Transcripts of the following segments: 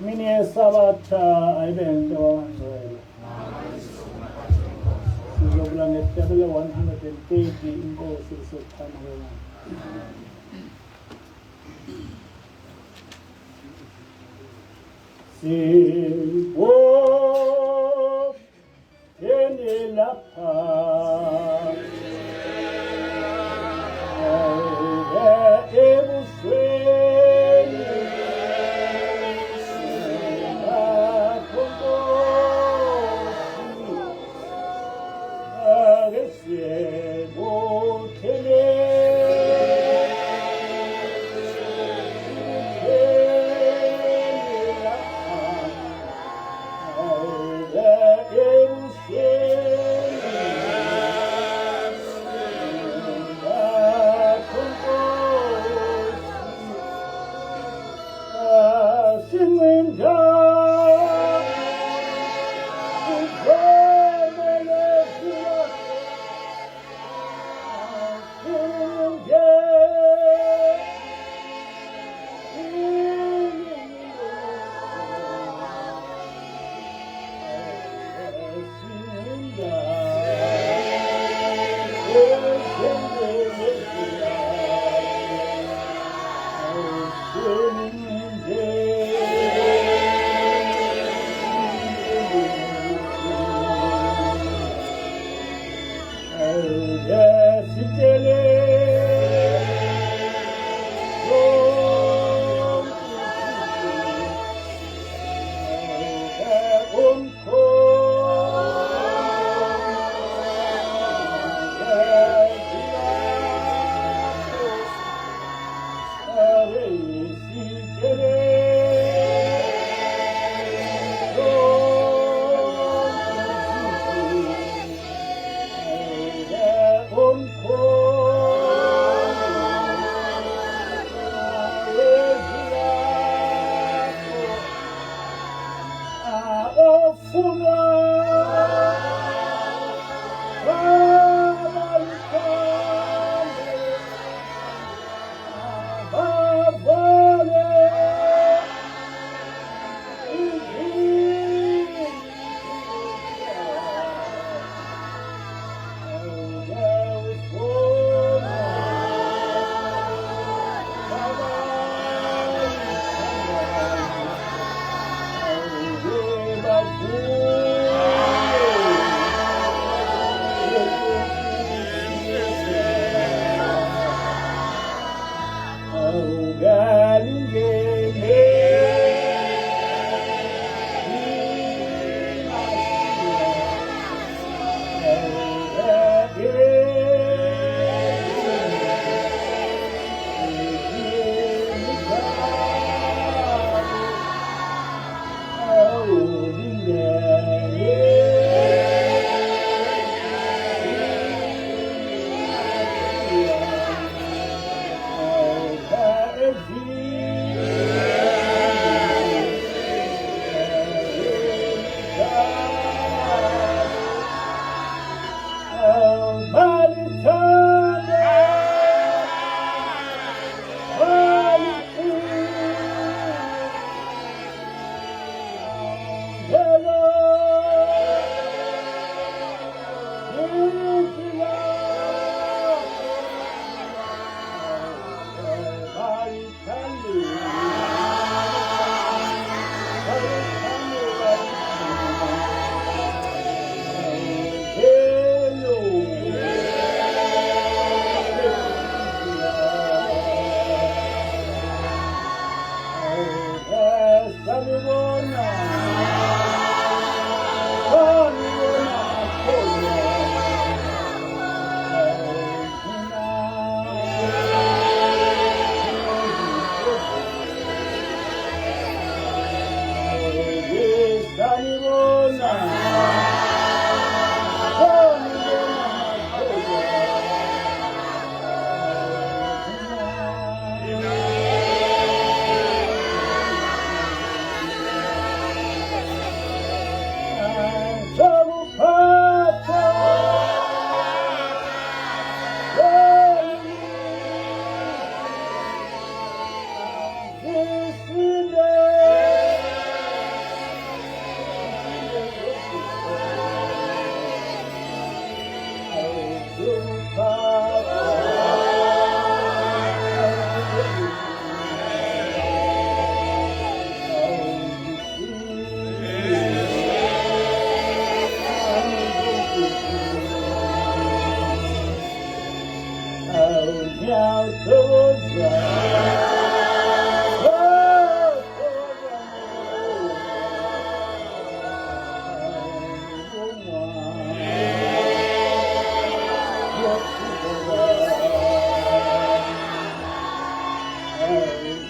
Mini yeSabatha ayibe nto wabangcwele. Sizobula ngehlabelo 130 inkosi isoqhamuka. Sibonge lapha. Ebusweni bakho Nkosi, ake sibuthele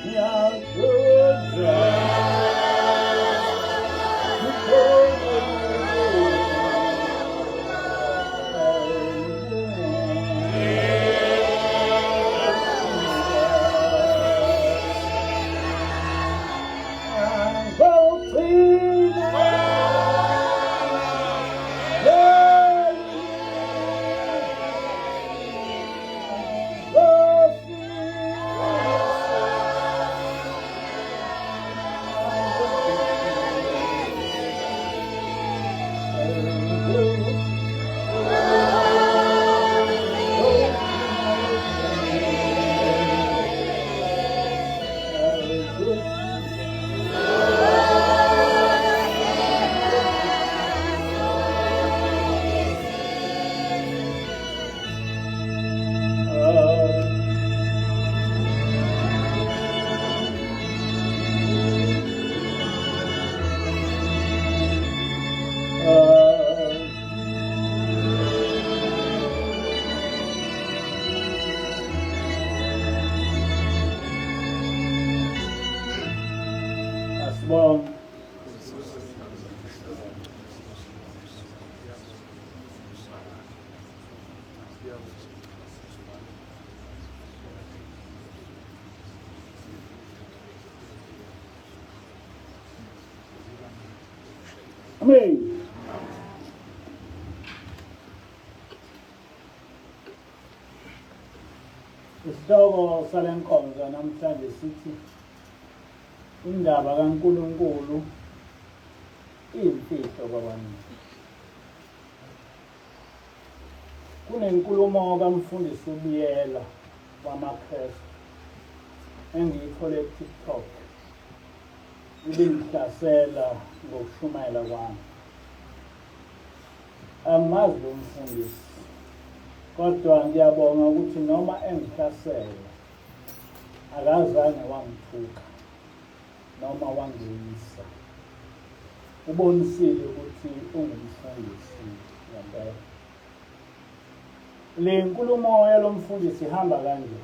Ngiyazuzwa Asibonge. Amen. Isihloko sale nkonzo namhlanje sithi indaba kaNkulunkulu iyimfihlo kwabaningi. Kunenkulumo kamfundisi uBiyela wamaKrestu engiyithole ku-TikTok ibingihlasela ngokushumayela kwami. Angimazi lo mfundisi kodwa ngiyabonga ukuthi noma engihlasela akazange wangithuka noma wangeyisa. Ubonisile ukuthi ungumfundisi ngempela. Le nkulumo yalo mfundisi ihamba kanje.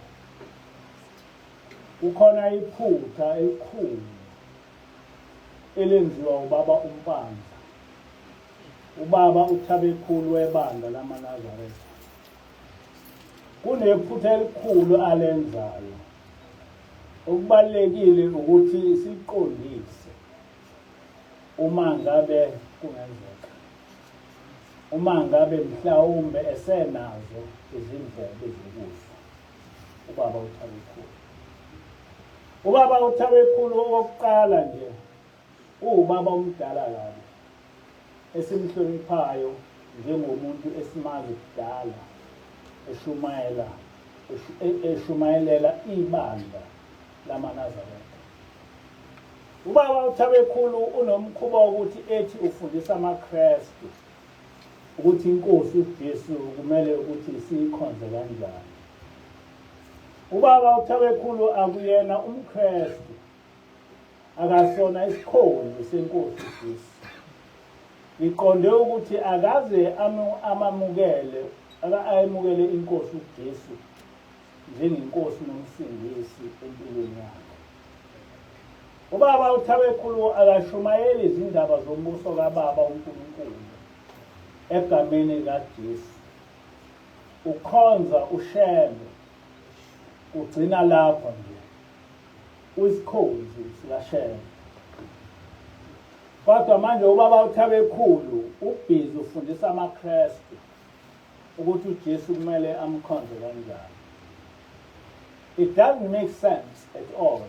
Kukhona iphutha elikhulu elenziwa ubaba uMpanza. Ubaba uThabekhulu webandla lamaNazaretha. Kunephutha elikhulu alenzayo. Okubalulekile ukuthi siqondise uma ngabe kungenzeka. Uma ngabe mhlawumbe esenazo izindlebe zokuzwa. Ubaba uThabekhulu. Ubaba uThabekhulu okokuqala nje uwubaba omdala kabi esimhloniphayo njengomuntu esimazi kudala eshumayela eshumayelela ibandla lamaNazaretha. Ubaba uThabekhulu unomkhuba wokuthi ethi ufundisa amaKrestu ukuthi inkosi uJesu kumele ukuthi siyikhonze kanjani. Ubaba uThabekhulu akuyena umKrestu, akasona isikhonzi senkosi uJesu. Ngiqonde ukuthi akaze amamukele ayemukele inkosi uJesu njengenkosi nomsindisi empilweni yakhe. Ubaba uThabekhulu akashumayeli izindaba zombuso kaBaba uNkulunkulu egameni likaJesu. Ukhonza uShembe ugcina lapho nje. Uyisikhonzi sikaShembe. Kodwa manje ubaba uThabekhulu ubhizi ufundisa amaKrestu ukuthi uJesu kumele amkhonze kanjani. It doesn't make sense at all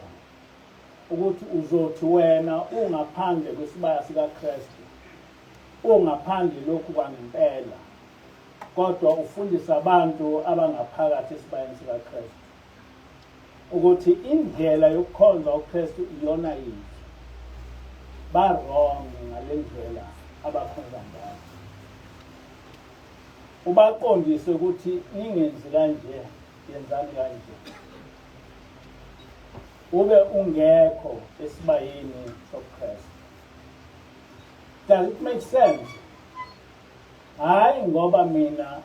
ukuthi uzothi wena ungaphandle kwesibaya sikaKristu, ungaphandle lokhu kwangempela, kodwa ufundisa abantu abangaphakathi esibayeni sikaKristu ukuthi indlela yokukhonza uKristu iyona yiphi. Ba-wrong ngale ndlela abakhonza ngayo. Ubaqondise ukuthi ningenzi kanje, yenzani kanje. Ube ungekho esibayeni sobuKristu. Does it make sense? Hhayi ngoba mina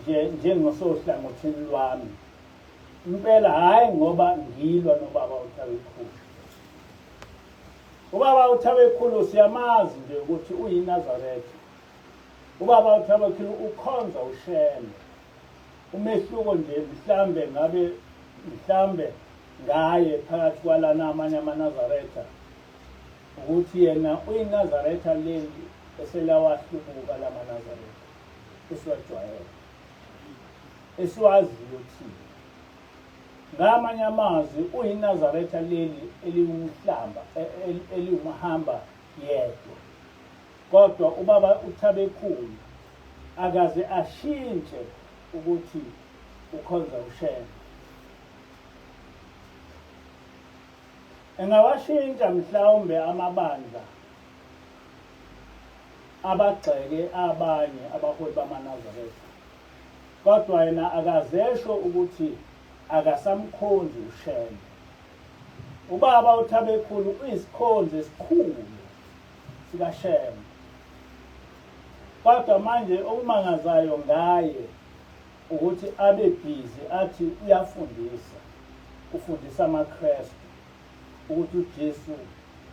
nje njengosohlangothini lwami Impela hhayi ngoba ngilwa nobaba uThabekhulu. Ubaba uThabekhulu siyamazi nje ukuthi uyiNazaretha. Ubaba uThabekhulu ukhonza uShembe. Umehluko nje mhlambe ngabe mhlambe ngaye phakathi kwalana amanye amaNazaretha ukuthi yena uyiNazaretha leli eselawahlubuka lamaNazaretha esiwajwayele esiwaziyo thina. Ngamanye amazwi uyiNazaretha leli eliwumhlamba e, e, eliwumhamba yedwa. Kodwa ubaba uThabekhulu akaze ashintshe ukuthi ukhonza uShembe. Engawashintsha mhlawumbe amabandla abagxeke abanye abaholi bamaNazaretha. Kodwa yena akazesho ukuthi akasamkhonzi uShembe. Ubaba uThabekhulu uyisikhonzi esikhulu sikaShembe. Kodwa manje okumangazayo ngaye ukuthi abe busy athi uyafundisa, ufundisa amaKristu ukuthi uJesu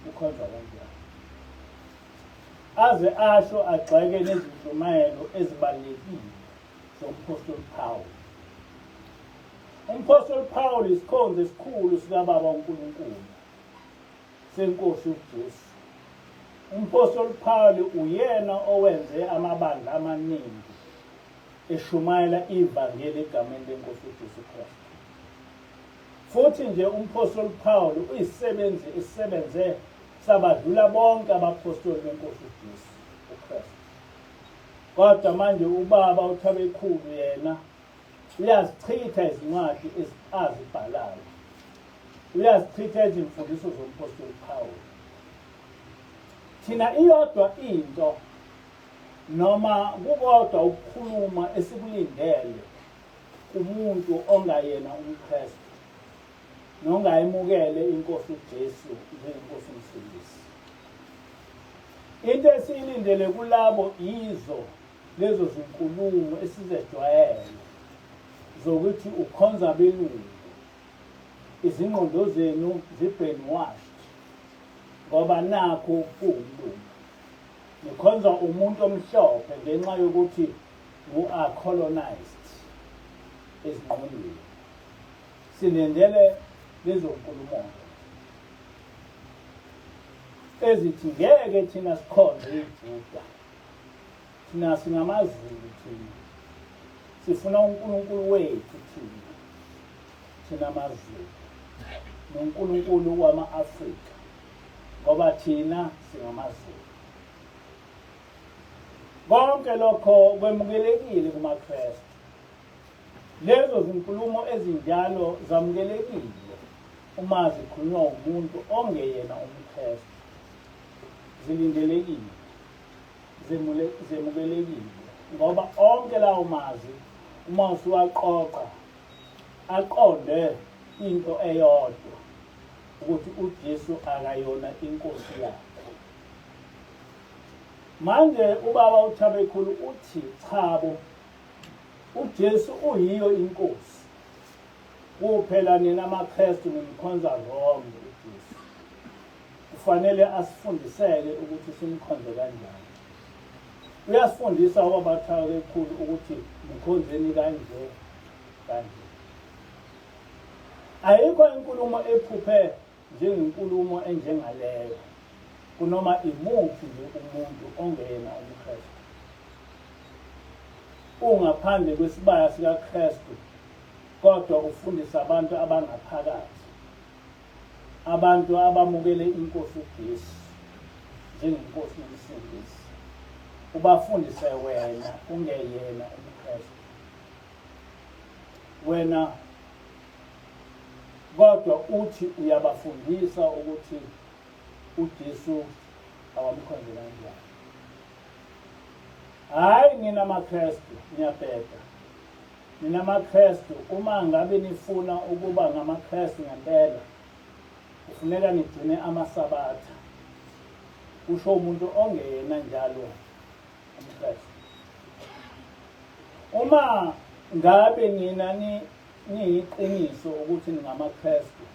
ukhonzwa kanjani. Aze asho agxeke nezintshumayelo ezibalulekile zomphostoli Paul. Umphostoli Paul isikhonzi esikhulu sikaBaba uNkulunkulu senkosi uJesu. Umphostoli Paul uyena owenze amabandla amaningi eshumayela ivangeli egameni lenkosi uJesu Kristu. Futhi nje umphostoli Paul uyisisebenzi esisebenze sabadlula bonke abaphostoli benkosi uJesu uKristu. Kodwa manje ubaba uThabekhulu yena uyazichitha izincwadi azibhalayo. Uyazichitha izimfundiso zomphostoli Paul. Thina iyodwa into noma kukodwa ukukhuluma esikulindele kumuntu ongayena umKristu nongayemukele inkosi uJesu njengenkosi umsindisi. Into esiyilindele kulabo yizo lezo zinkulumo esizejwayele zokuthi ukhonza abelungu, izingqondo zenu zi-brainwashed ngoba nakhu kuwumlungu. Nikhonza umuntu omhlophe ngenxa yokuthi you are colonized ezingqondweni. Silindele lezo nkulumo ezithi ngeke thina sikhonze iJuda. Thina singamaZulu thina. Sifuna uNkulunkulu wethu thina. Thina maZulu. NoNkulunkulu wama-Afrika. Ngoba thina singamaZulu. Konke lokho kwemukelekile kumaKristu. Lezo zinkulumo ezinjalo zamukelekile uma zikhulunywa umuntu ongeyena umKristu. Zilindelekile. Zemukelekile ngoba onke lawo mazwi uma usuwaqoqa aqonde into eyodwa ukuthi uJesu akayona inkosi yakhe. Manje ubaba uThabekhulu uthi chabo uJesu uyiyo inkosi. Kuphela nina maKristu nimkhonza wrong uJesu. Kufanele asifundiseke ukuthi simkhonze kanjani. Uyasifundisa ubaba uThabekhulu ukuthi mkhonzeni kanje kanje. Ayikho inkulumo ephuphe njengenkulumo enjengaleyo kunoma imuphi nje umuntu ongeyena umKristu. Ungaphandle kwesibaya sikaKristu kodwa ufundisa abantu abangaphakathi, abantu abamukele iNkosi uJesu njengeNkosi noMsindisi. Ubafundise wena ungeyena umKristu. Wena kodwa uthi uyabafundisa ukuthi uJesu awamkhonze kanjani. Hayi nina maKristu niyabheda. Nina maKristu uma ngabe nifuna ukuba ngamaKristu ngempela kufuneka nigcine amaSabatha. Kusho umuntu ongeyena njalo umKristu. Uma ngabe nina ni niyiqiniso ukuthi ningamaKristu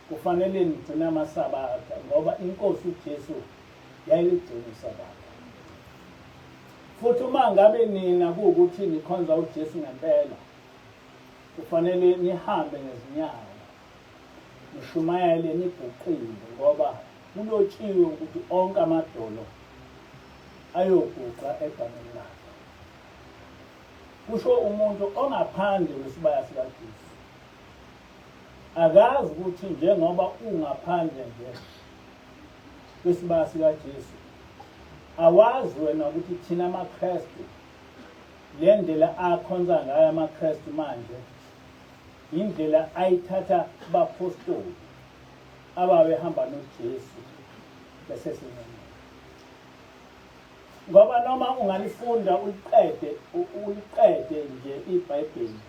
kufanele nigcine amaSabatha ngoba inkosi uJesu yayiligcina iSabatha. Futhi uma ngabe nina kuwukuthi nikhonza uJesu ngempela kufanele nihambe ngezinyawo nishumayele niguqile ngoba kulotshiwe ukuthi onke amadolo ayoguqa egameni lakhe. Kusho umuntu ongaphandle kwesibaya sikaJesu. Akazi ukuthi njengoba ungaphandle nje kwesibaya sikaJesu, awazi wena ukuthi thina amaKristu le ndlela akhonza ngayo amaKristu manje indlela ayithatha kubapostoli ababehamba noJesu besesenyameni. Ngoba noma ungalifunda uliqede uliqede nje iBhayibheli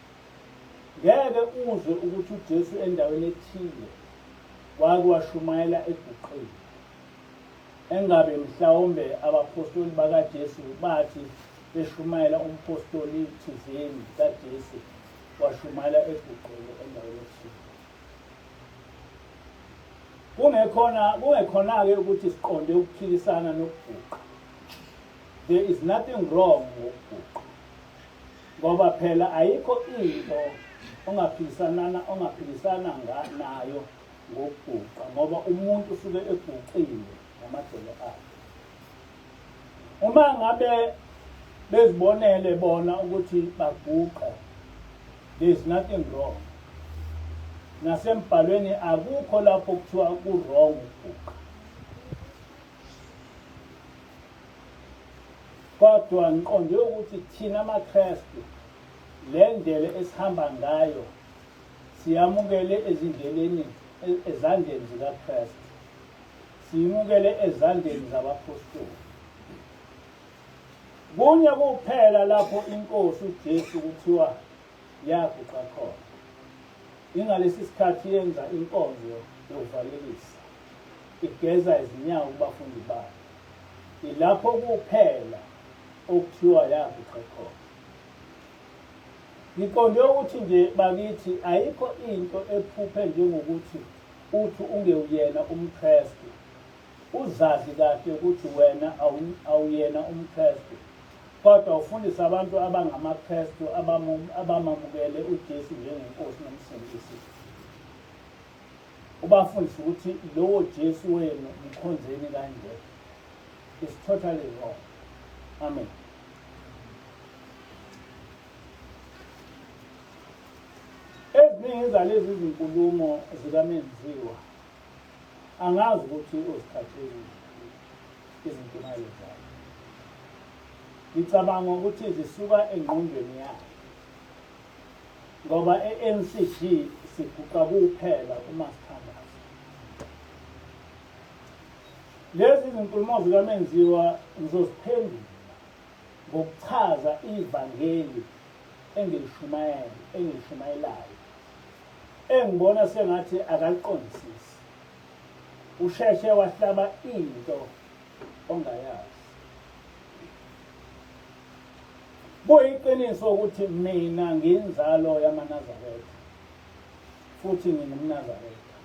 ngeke uzwe ukuthi uJesu endaweni ethile wake washumayela eguqile. Engabe mhlawumbe abaphostoli bakaJesu bathi beshumayela umphostoli thizeni kaJesu washumayela eguqile endaweni ethile. Kungekhona kungekhona-ke ukuthi siqonde ukuphikisana nokuguqa. There is nothing wrong ngokuguqa. Ngoba phela ayikho into ongaphikisanana ongaphikisana nayo ngokuguqa ngoba umuntu usuke eguqile ngamadolo akhe. Uma ngabe bezibonele bona ukuthi baguqe there is nothing wrong. Nasembhalweni akukho lapho kuthiwa ku-wrong ukuguqa. Kodwa ngiqonde ukuthi thina amaKristu le ndlela esihamba ngayo siyamukele ezindleleni e-, ezandleni zikaKristu. Siyimukele ezandleni zabaphostoli. Kunye kuphela lapho inkosi uJesu kuthiwa yaguqa khona. Ingalesi sikhathi yenza inkonzo yokuvalelisa, igeza izinyawo kubafundi bayo. Ilapho kuphela okuthiwa yaguqa khona. Ngiqonde ukuthi nje bakithi ayikho into ephuphe njengokuthi uthi ungewuyena umKristu, uzazi kahle ukuthi wena awuyena umKristu, kodwa ufundise abantu abangamaKristu abamamukele uJesu njengeNkosi noMsindisi. Ubafundise ukuthi lowo Jesu wenu mkhonzeni kanje. It's totally wrong. Amen. Eziningi zalezi zinkulumo zikaMenziwa angazi ukuthi uzithathe kuphi izintshumayelo zakhe. Ngicabanga ukuthi zisuka engqondweni yakhe ngoba e-NCG siguqa kuphela uma sithandaza. Lezi zinkulumo zikaMenziwa ngizoziphendula ngokuchaza ivangeli engilishumayela engilishumayelayo engibona sengathi akaliqondisisi usheshe wahlaba into ongayazi kuyiqiniso ukuthi mina nginzalo yamaNazaretha futhi ngingumNazaretha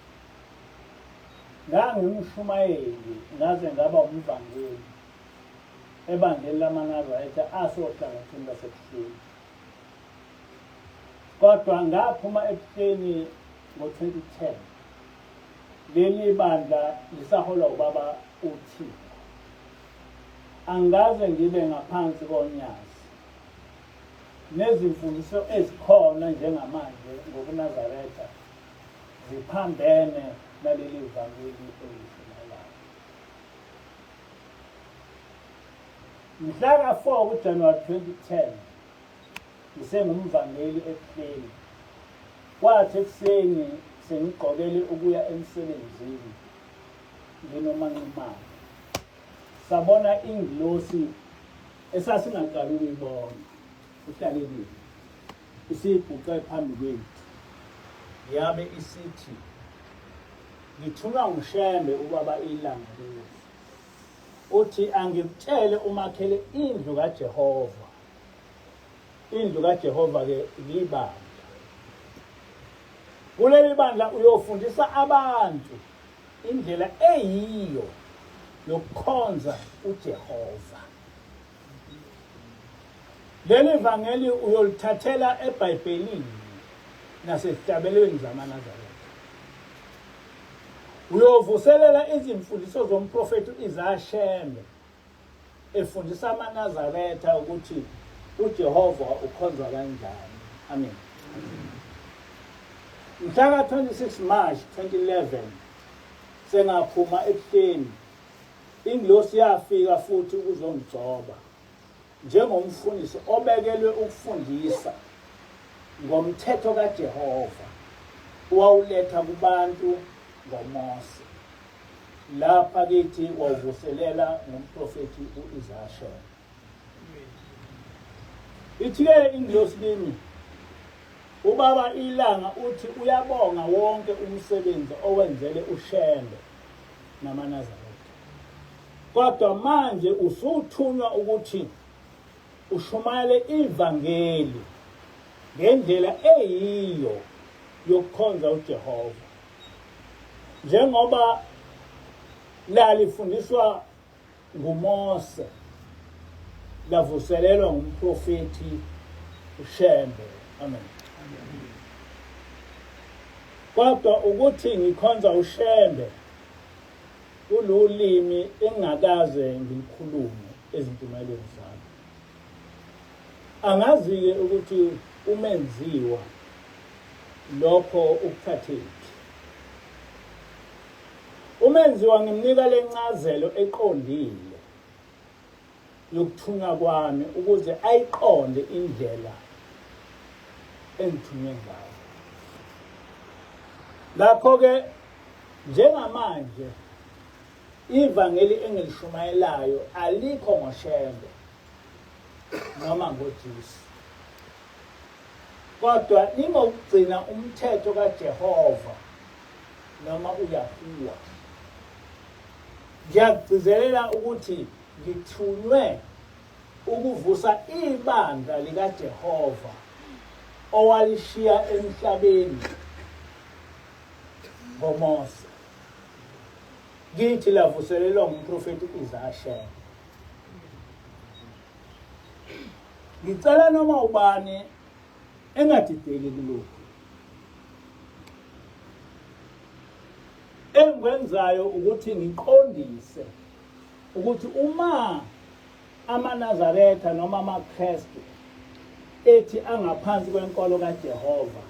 ngangimshumayeli ngaze ngaba umvangeli ebandleni lamaNazaretha asohlangothini lwaseBuhleni. Kodwa ngaphuma eBuhleni ngo-2010. Leli bandla lisaholwa ubaba uThiko. Angikaze ngibe ngaphansi konyazi. Nezimfundiso ezikhona njengamanje ngobuNazaretha ziphambene naleli vangeli engilishumayelayo. Mhla ka-4 kuJanuwari 2010 ngisengumvangeli eBuhleni. Kwathi ekuseni sengigqokele ukuya emsebenzini nginoManxumalo. Sabona ingilosi esasingaqali ukuyibona uhlalelile isiguqe phambi kwethu yabe isithi ngithunywa nguShembe ubaba ilanga lezi uthi angikutshele umakhele indlu kaJehova indlu kaJehova ke libandla. Kuleli bandla uyofundisa abantu indlela eyiyo yokukhonza uJehova. Leli vangeli uyolithathela eBhayibhelini nasezihlabelweni zamaNazaretha. Uyovuselela izimfundiso zomprofethi u-Isaya Shembe efundisa amaNazaretha ukuthi uJehova ukhonzwa kanjani. Amen. Mhla ka-26 March 2011 sengaphuma ebuhleni ingilosi yafika futhi ukuzongigcoba njengomfundisi obekelwe ukufundisa ngomthetho kaJehova owawuletha kubantu ngoMose. Lapha kithi wawuvuselela ngomprofethi u-Isaya. Ithi-ke ingilosi kimi, ubaba ilanga uthi uyabonga wonke umsebenzi owenzele uShembe namaNazaretha. Kodwa manje usuthunywa ukuthi ushumayele ivangeli ngendlela eyiyo yokukhonza uJehova. Njengoba lalifundiswa nguMose lavuselelwa ngumprofethi uShembe. Amen. Kodwa ukuthi ngikhonza uShembe kululimi engingakaze ngilikhulume ezintshumayelweni zami. Angazi-ke ukuthi umenziwa lokho ukuthathephi. Umenziwa ngimnika lencazelo eqondile yokuthunywa kwami ukuze ayiqonde indlela engithunywe ngayo. Ngakho-ke njengamanje ivangeli engilishumayelayo alikho ngoShembe noma ngoJesu, kodwa lingokugcina umthetho kaJehova noma uYahuwa. Ngiyakugcizelela ukuthi ngithunywe ukuvusa ibandla likaJehova owalishiya emhlabeni ngoMose. Kithi lavuselelwa ngumprofethi u-Isaya Shembe. Ngicela noma ubani engadideki kulokhu. Engikwenzayo ukuthi ngiqondise ukuthi uma amaNazaretha noma amaKristu ethi angaphansi kwenkolo kaJehova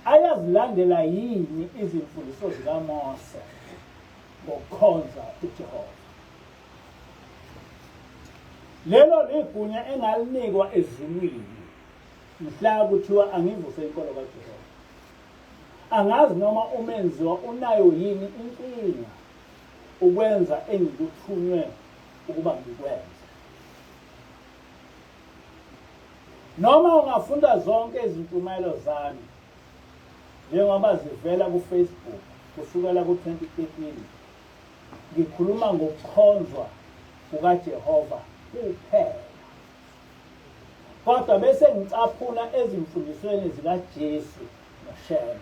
ayazilandela yini izimfundiso zikaMose ngokukhonza uJehova. Lelo ligunya engalinikwa ezulwini mhla kuthiwa angivuse inkolo kaJehova. Angazi noma umenziwa unayo yini inkinga ukwenza engikuthunywe ukuba ngikwenze. Noma ungafunda zonke izintshumayelo zami njengoba zivela ku-Facebook kusukela ku-2013 ngikhuluma ngokukhonzwa kukaJehova kuphela. Kodwa bese ngicaphuna ezimfundisweni zikaJesu noShembe.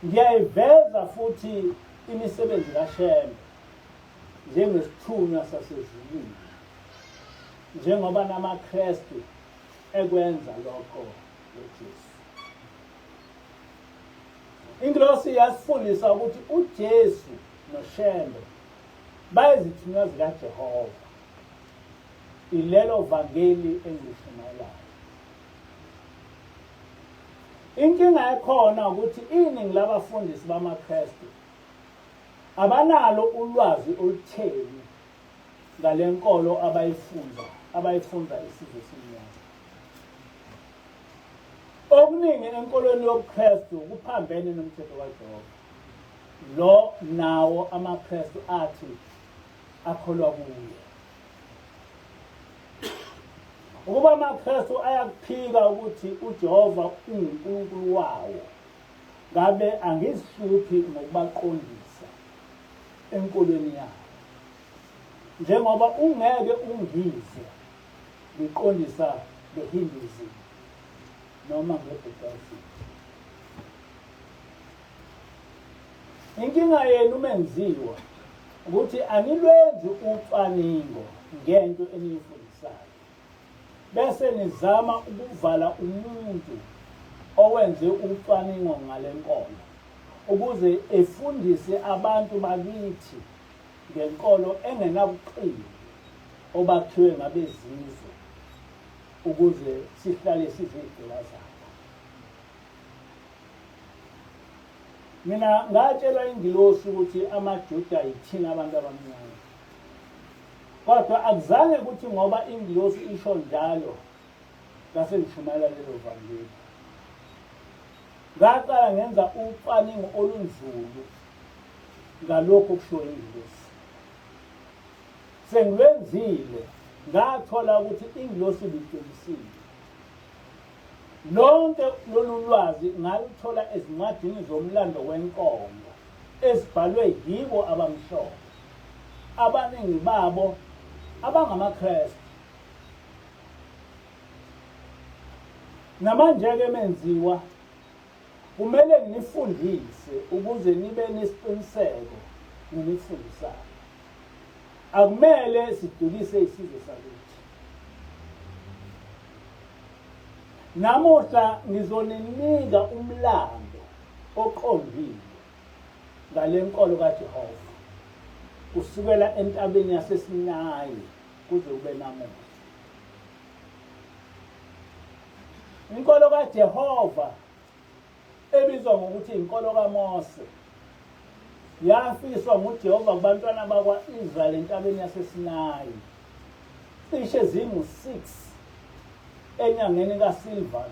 Ngiyayiveza futhi imisebenzi kaShembe njengesithunywa sasezulwini njengoba namaKristu ekwenza lokho ngoJesu. Ingilosi yasifundisa ukuthi uJesu noShembe bayizithunywa zikaJehova. Ilelo vangeli engilishumayelayo. Inkinga ekhona ukuthi iningi labafundisi bamaKristu abanalo ulwazi olutheni ngale nkolo abayifunda abayifunda isizwe esimnyama. Okuningi enkolweni yobuKristu kuphambene nomthetho kaJehova. Lo nawo amaKristu athi akholwa kuye. Ukuba amaKristu ayakuphika ukuthi uJehova unguNkulunkulu wawo, ngabe angizihluphi ngokubaqondisa enkolweni yabo. Njengoba ungeke ungizwe ngiqondisa ngeHinduism noma ngeBuddhism. Inkinga yenu menziwa ukuthi anilwenzi ucwaningo ngento eniyifundisayo bese nizama ukuvala umuntu owenze ucwaningo ngale nkolo ukuze efundise abantu bakithi ngenkolo engenabuqili obakhiwe ngabezizwe ukuze sihlale sizigqila zabo. Mina ngatshelwa ingilosi ukuthi amaJuda yithina abantu abamnyama. Kodwa akuzange ukuthi ngoba ingilosi isho njalo ngase ngishumayela lelo vangeli. Ngaqala ngenza ucwaningo olunzulu ngalokhu okushiwo ingilosi. Sengilwenzile ngathola ukuthi ingilosi ibiqinisile. Lonke lolu lwazi ngaluthola ezincwadini zomlando wenkolo ezibhalwe yibo abamhlophe, abaningi babo abangamaKristu. Namanje-ke menziwa kumele nginifundise ukuze nibe nesiqiniseko nginifundisayo. Akumele sidukise isizwe sakithi. Namuhla ngizoninika umlando oqondile ngale nkolo kaJehova kusukela entabeni yaseSinayi kuze kube namuhla. Inkolo kaJehova ebizwa ngokuthi inkolo kaMose yafiswa nguJehova kubantwana bakwa-Israyeli entabeni yaseSinayi cishe zingu-6 enyangeni kaSilvan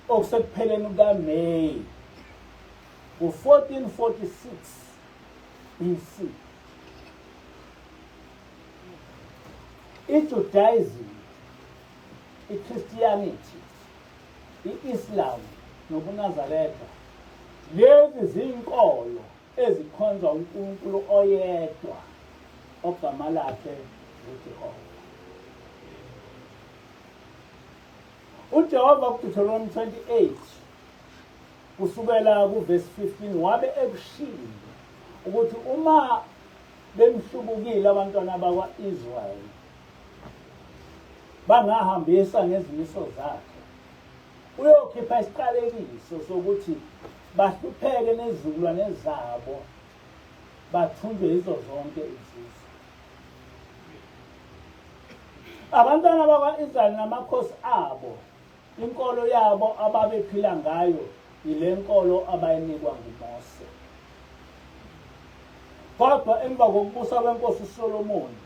okusekupheleni kukaMeyi ngo-1446 BC. I-Judaism, i-Christianity, i-Islam nobuNazaretha lezi zinkolo ezikhonza uNkulunkulu oyedwa ogama lakhe nguJehova. UJehova kuDeuteronomy 28 kusukela kuvesi 15 wabe ekushilo ukuthi uma bemhlubukile abantwana bakwa-Israyeli bangahambisa ngezimiso zakhe uyokhipha isiqalekiso sokuthi bahlupheke nezizukulwane zabo bathunjwe yizo zonke izizwe. Abantwana bakwa-Israyeli namakhosi abo, inkolo yabo ababephila ngayo yile nkolo abayinikwa nguMose. Kodwa emva kokubusa kwenkosi uSolomoni,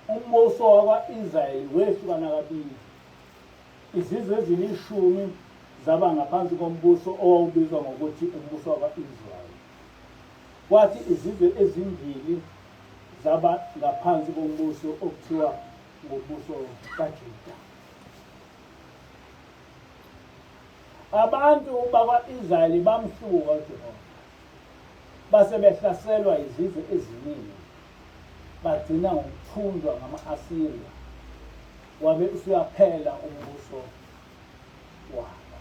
umbuso wakwa-Israyeli wehlukana kabili. Izizwe ezilishumi zaba ngaphansi kombuso owawubizwa ngokuthi umbuso wakwa-Israyeli. Kwathi izizwe ezimbili zaba ngaphansi kombuso okuthiwa ngumbuso kaJuda. Abantu bakwa-Israyeli bamhlubuka uJehova, base behlaselwa izizwe eziningi, bagcina ngokuthunjwa ngama-Asiriya, wabe usuyaphela umbuso wabo.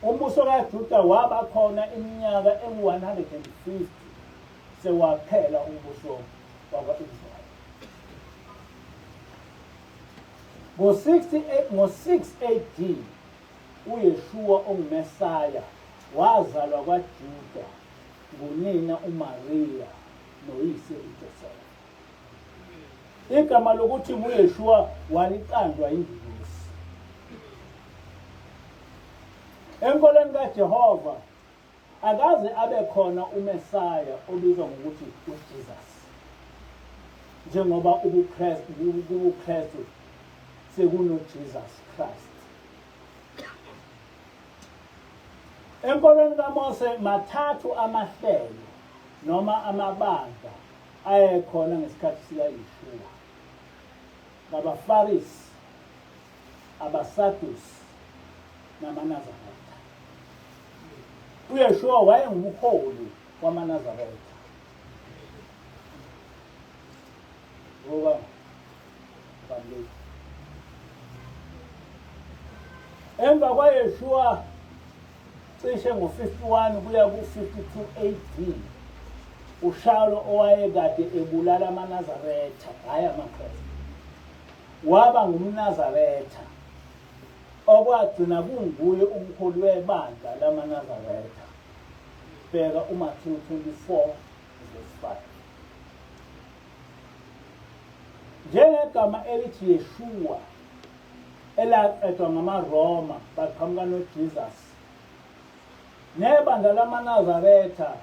Umbuso kaJuda waba khona iminyaka engu-150 sewaphela umbuso wakwa-Israyeli. Ngo-6 AD uYeshua onguMesaya wazalwa kwaJuda ngunina uMariya noyise uJosefa. Igama lokuthi nguYeshua waliqanjwa ingilosi. Enkolweni kaJehova akaze abe khona uMesaya obizwa ngokuthi uJesus. Njengoba ubuKristu kubuKristu sekunoJesus Christ. Enkolweni kaMose mathathu amahlelo noma amabandla ayekhona ngesikhathi sikaYeshua. NgabaFarisi, abaSadusi namaNazaretha. UYeshua wayengumholi wamaNazaretha. Ngoba bamleti. Emva kwaYeshua cishe ngo-51 kuya ku-52 AD, uShawulo owayekade ebulala amaNazaretha, hhayi amaKristu, waba ngumNazaretha okwagcina kunguye umholi webandla lamaNazaretha. Bheka uMathewu 24 verse 5. Njengegama elithi Yeshua elaqedwa ngamaRoma baqhamuka noJesus. Nebandla lamaNazaretha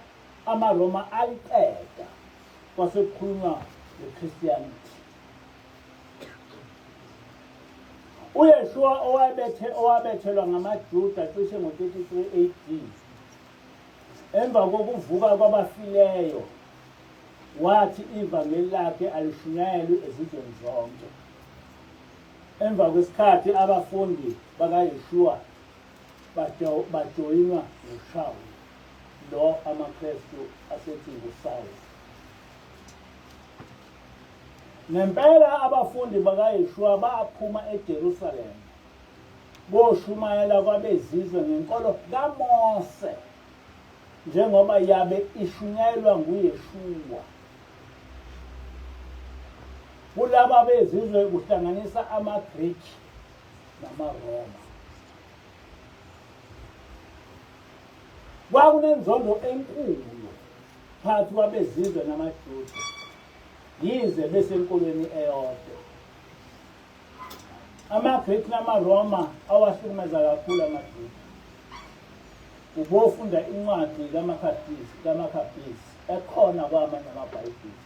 amaRoma aliqeda kwase kukhulunywa ngeChristianity. UYeshua owabethe owabethelwa ngamaJuda cishe ngo-33 AD emva kokuvuka kwabafileyo wathi ivangeli lakhe alishunyayelwe ezizweni zonke. Emva kwesikhathi abafundi bakaYeshua bajoyinwa nguShawuli, lo amaKristu asethi nguSawuli. Ngempela abafundi bakaYeshua baphuma eJerusalema boshumayela kwabezizwe ngenkolo kaMose njengoba yabe ishunyayelwa nguYeshua. Kulaba bezizwe kuhlanganisa amaGriki namaRoma. Kwakunenzondo enkulu phakathi kwabezizwe namaJuda, yize besenkolweni eyodwa. AmaGriki namaRoma awahlukumeza kakhulu amaJuda. Ubofunda incwadi kaMakhabhisi kaMakhabhisi ekhona kwamanye amaBhayibheli.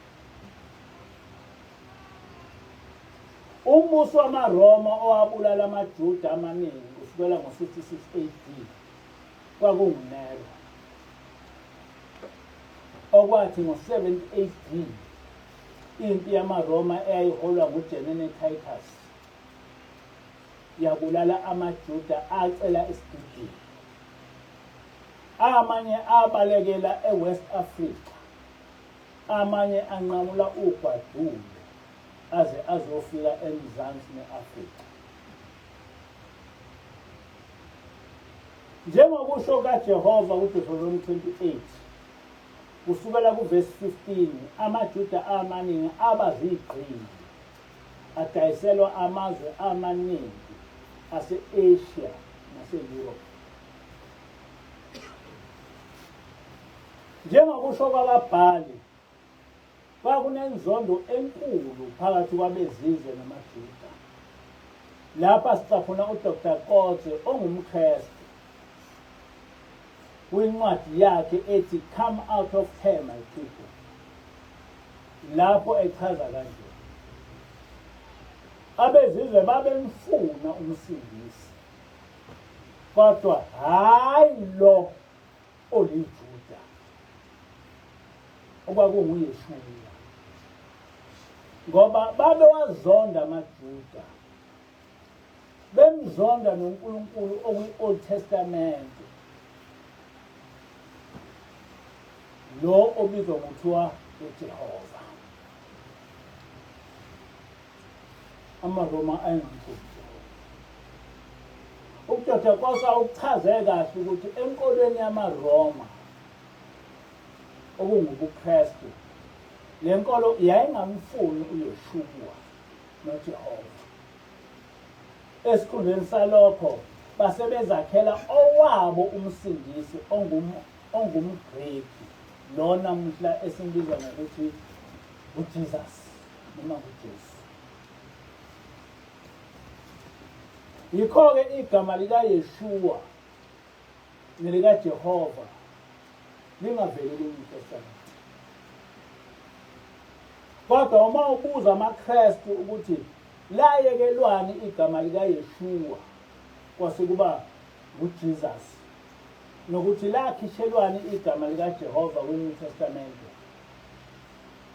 Umbuso wamaRoma owabulala amaJuda amaningi kusukela ngo-66 AD kwakunguNero, okwathi ngo-70 AD impi yamaRoma eyayiholwa nguJenene Titus yabulala amaJuda acela isigidini. Amanye abalekela eWest Africa, amanye anqamula ugwadule aze azofika eMzansi ne-Afrika. Njengokusho kaJehova kuDeuteronomy 28, kusukela kuvesi 15, amaJuda amaningi aba zigqili, adayiselwa amazwe amaningi ase-Asia nase-Europe. Njengokusho kwababhali, kwakunenzondo enkulu phakathi kwabezizwe namaJuda. Lapha sicaphuna uDr. Kotze ongumKristu kwincwadi yakhe ethi Come Out of Her My People, lapho echaza kanje: Abezizwe babemfuna umsindisi, kodwa hhayi lo oliJuda okwakunguYeshuwa, ngoba babewazonda amaJuda, bemzonda noNkulunkulu okwi-Old Testament, lo obizwa ngokuthiwa uJehova. AmaRoma ayengamfuni uJehova. UDr. Kosa ukuchaze kahle ukuthi enkolweni yamaRoma okungubuKristu le nkolo yayingamfuni uYeshua noJehova. Esikhundleni salokho basebezakhela owabo umsindisi ongumGreki lo namuhla esimbiza ngokuthi uJesus noma nguJesu. Yikho-ke igama likaYeshua nelikaJehova lingaveli kwiNew Testament. Kodwa uma ubuza amaKristu ukuthi layekelwani igama likaYeshua kwase kuba nguJesus nokuthi lakhishelwani igama likaJehova kwiNew Testament,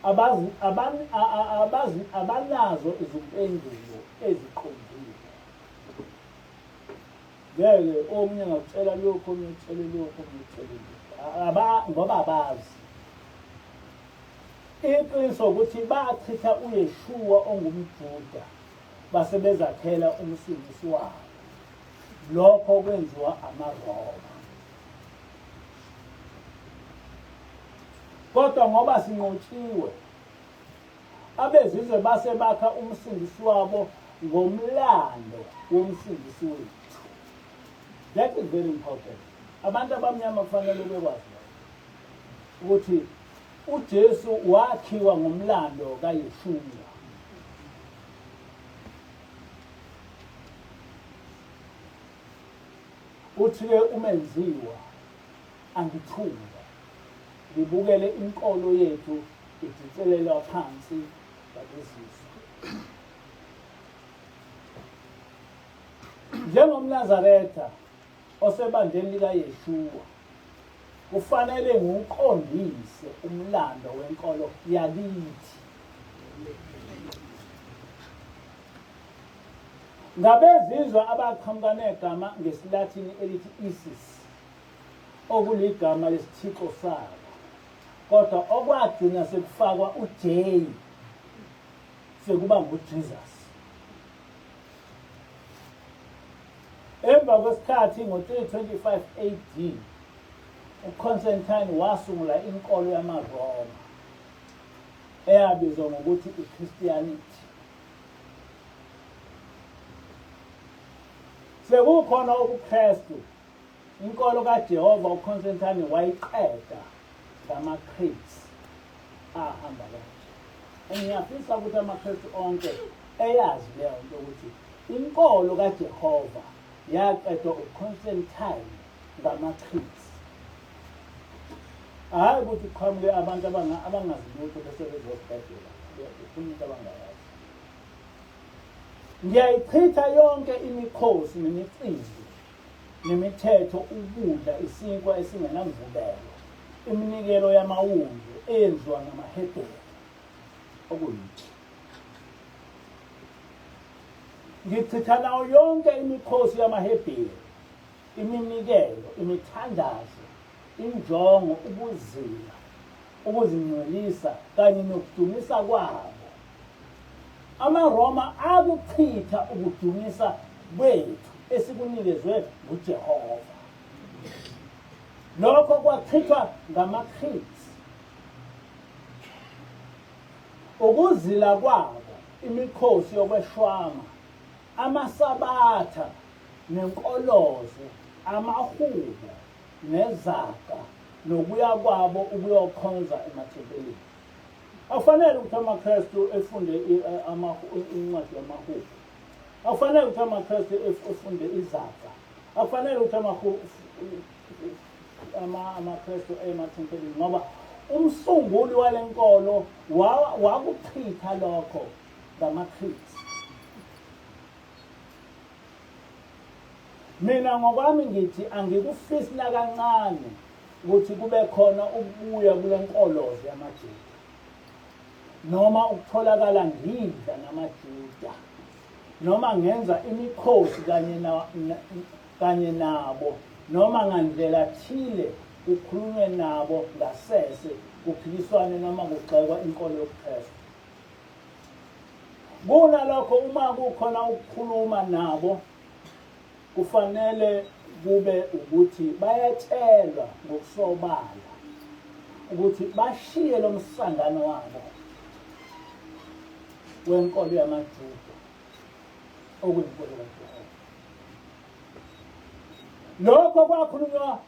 abazi abazi abanazo izimpendulo eziqondile. Ngeke omunye ngakutshela lokhu, omunye utshele lokhu, omunye utshele lokhu, aba ngoba abazi iqiniso ukuthi bachitha uYeshua ongumJuda base bezakhela umsindisi wabo. Lokho kwenziwa amaRoma. Kodwa ngoba sinqotshiwe, abezizwe base bakha umsindisi wabo ngomlando womsindisi wethu. That is very important. Abantu abamnyama kufanele bekwazi ukuthi uJesu wakhiwa ngomlando kaYeshua. Uthi-ke umenziwa angithule ngibukele inkolo yethu idicelelwa phansi ngabezizwe. NjengomNazaretha osebandleni likaYeshua, kufanele ngiwuqondise umlando wenkolo yakithi. Ngabezizwe abaqhamuka negama ngesiLathini elithi Isis, okuligama lesithixo sabo, kodwa okwagcina sekufakwa uJ sekuba nguJesus. Emva kwesikhathi ngo-325 AD, uConstantine wasungula inkolo yamaRoma eyabizwa ngokuthi iChristianity. Sekukhona ubuKristu, inkolo kaJehova uConstantine wayiqeda ngamaCreeds ahamba kanje. Ngiyafisa ukuthi amaKristu onke eyazi leyo nto ukuthi inkolo kaJehova yaqedwa uConstantine ngamaCreeds. Hhayi ukuthi kuqhamuke abantu abangazi lutho bese bezosibhedela, ufuna into abangayazi. Ngiyayichitha yonke imikhosi nemicimbi nemithetho ukudla isinkwa esingenamvubelo, iminikelo yamawundlu eyenziwa ngamaHebheru, okuyithi. Ngichitha nayo yonke imikhosi yamaHebheru, iminikelo, imithandazo, injongo, ukuzila, ukuzingcwelisa kanye nokudumisa kwabo. AmaRoma akuchitha ukudumisa kwethu esikunikezwe nguJehova. Lokho kwachithwa ngamaCreeds. Ukuzila kwabo, imikhosi yokweshwama, amaSabatha nenkoloze, amahubo nezaga nokuya kwabo ukuyokhonza emathempelini. Akufanele ukuthi amaKristu efunde incwadi yamaHubo. Akufanele ukuthi amaKristu efunde izaga. Akufanele ukuthi amaKristu emathempelini ngoba umsunguli wale nkolo wakuchitha lokho ngamaKristu. Mina ngokwami ngithi angikufisi nakancane ukuthi kube khona ukubuya kule nkoloze yamaJuda noma ukutholakala ngidla namaJuda noma ngenza imikhosi kanye na, kanye nabo noma ngandlela thile kukhulunywe nabo ngasese kuphikiswane noma kugxekwa inkolo yobuKristu. Kunalokho uma kukhona ukukhuluma nabo kufanele kube ukuthi bayatshelwa ngokusobala ukuthi bashiye lo msangano wabo wenkolo yamaJuda okuyinkolo kaJehova. Lokho kwakhulunywa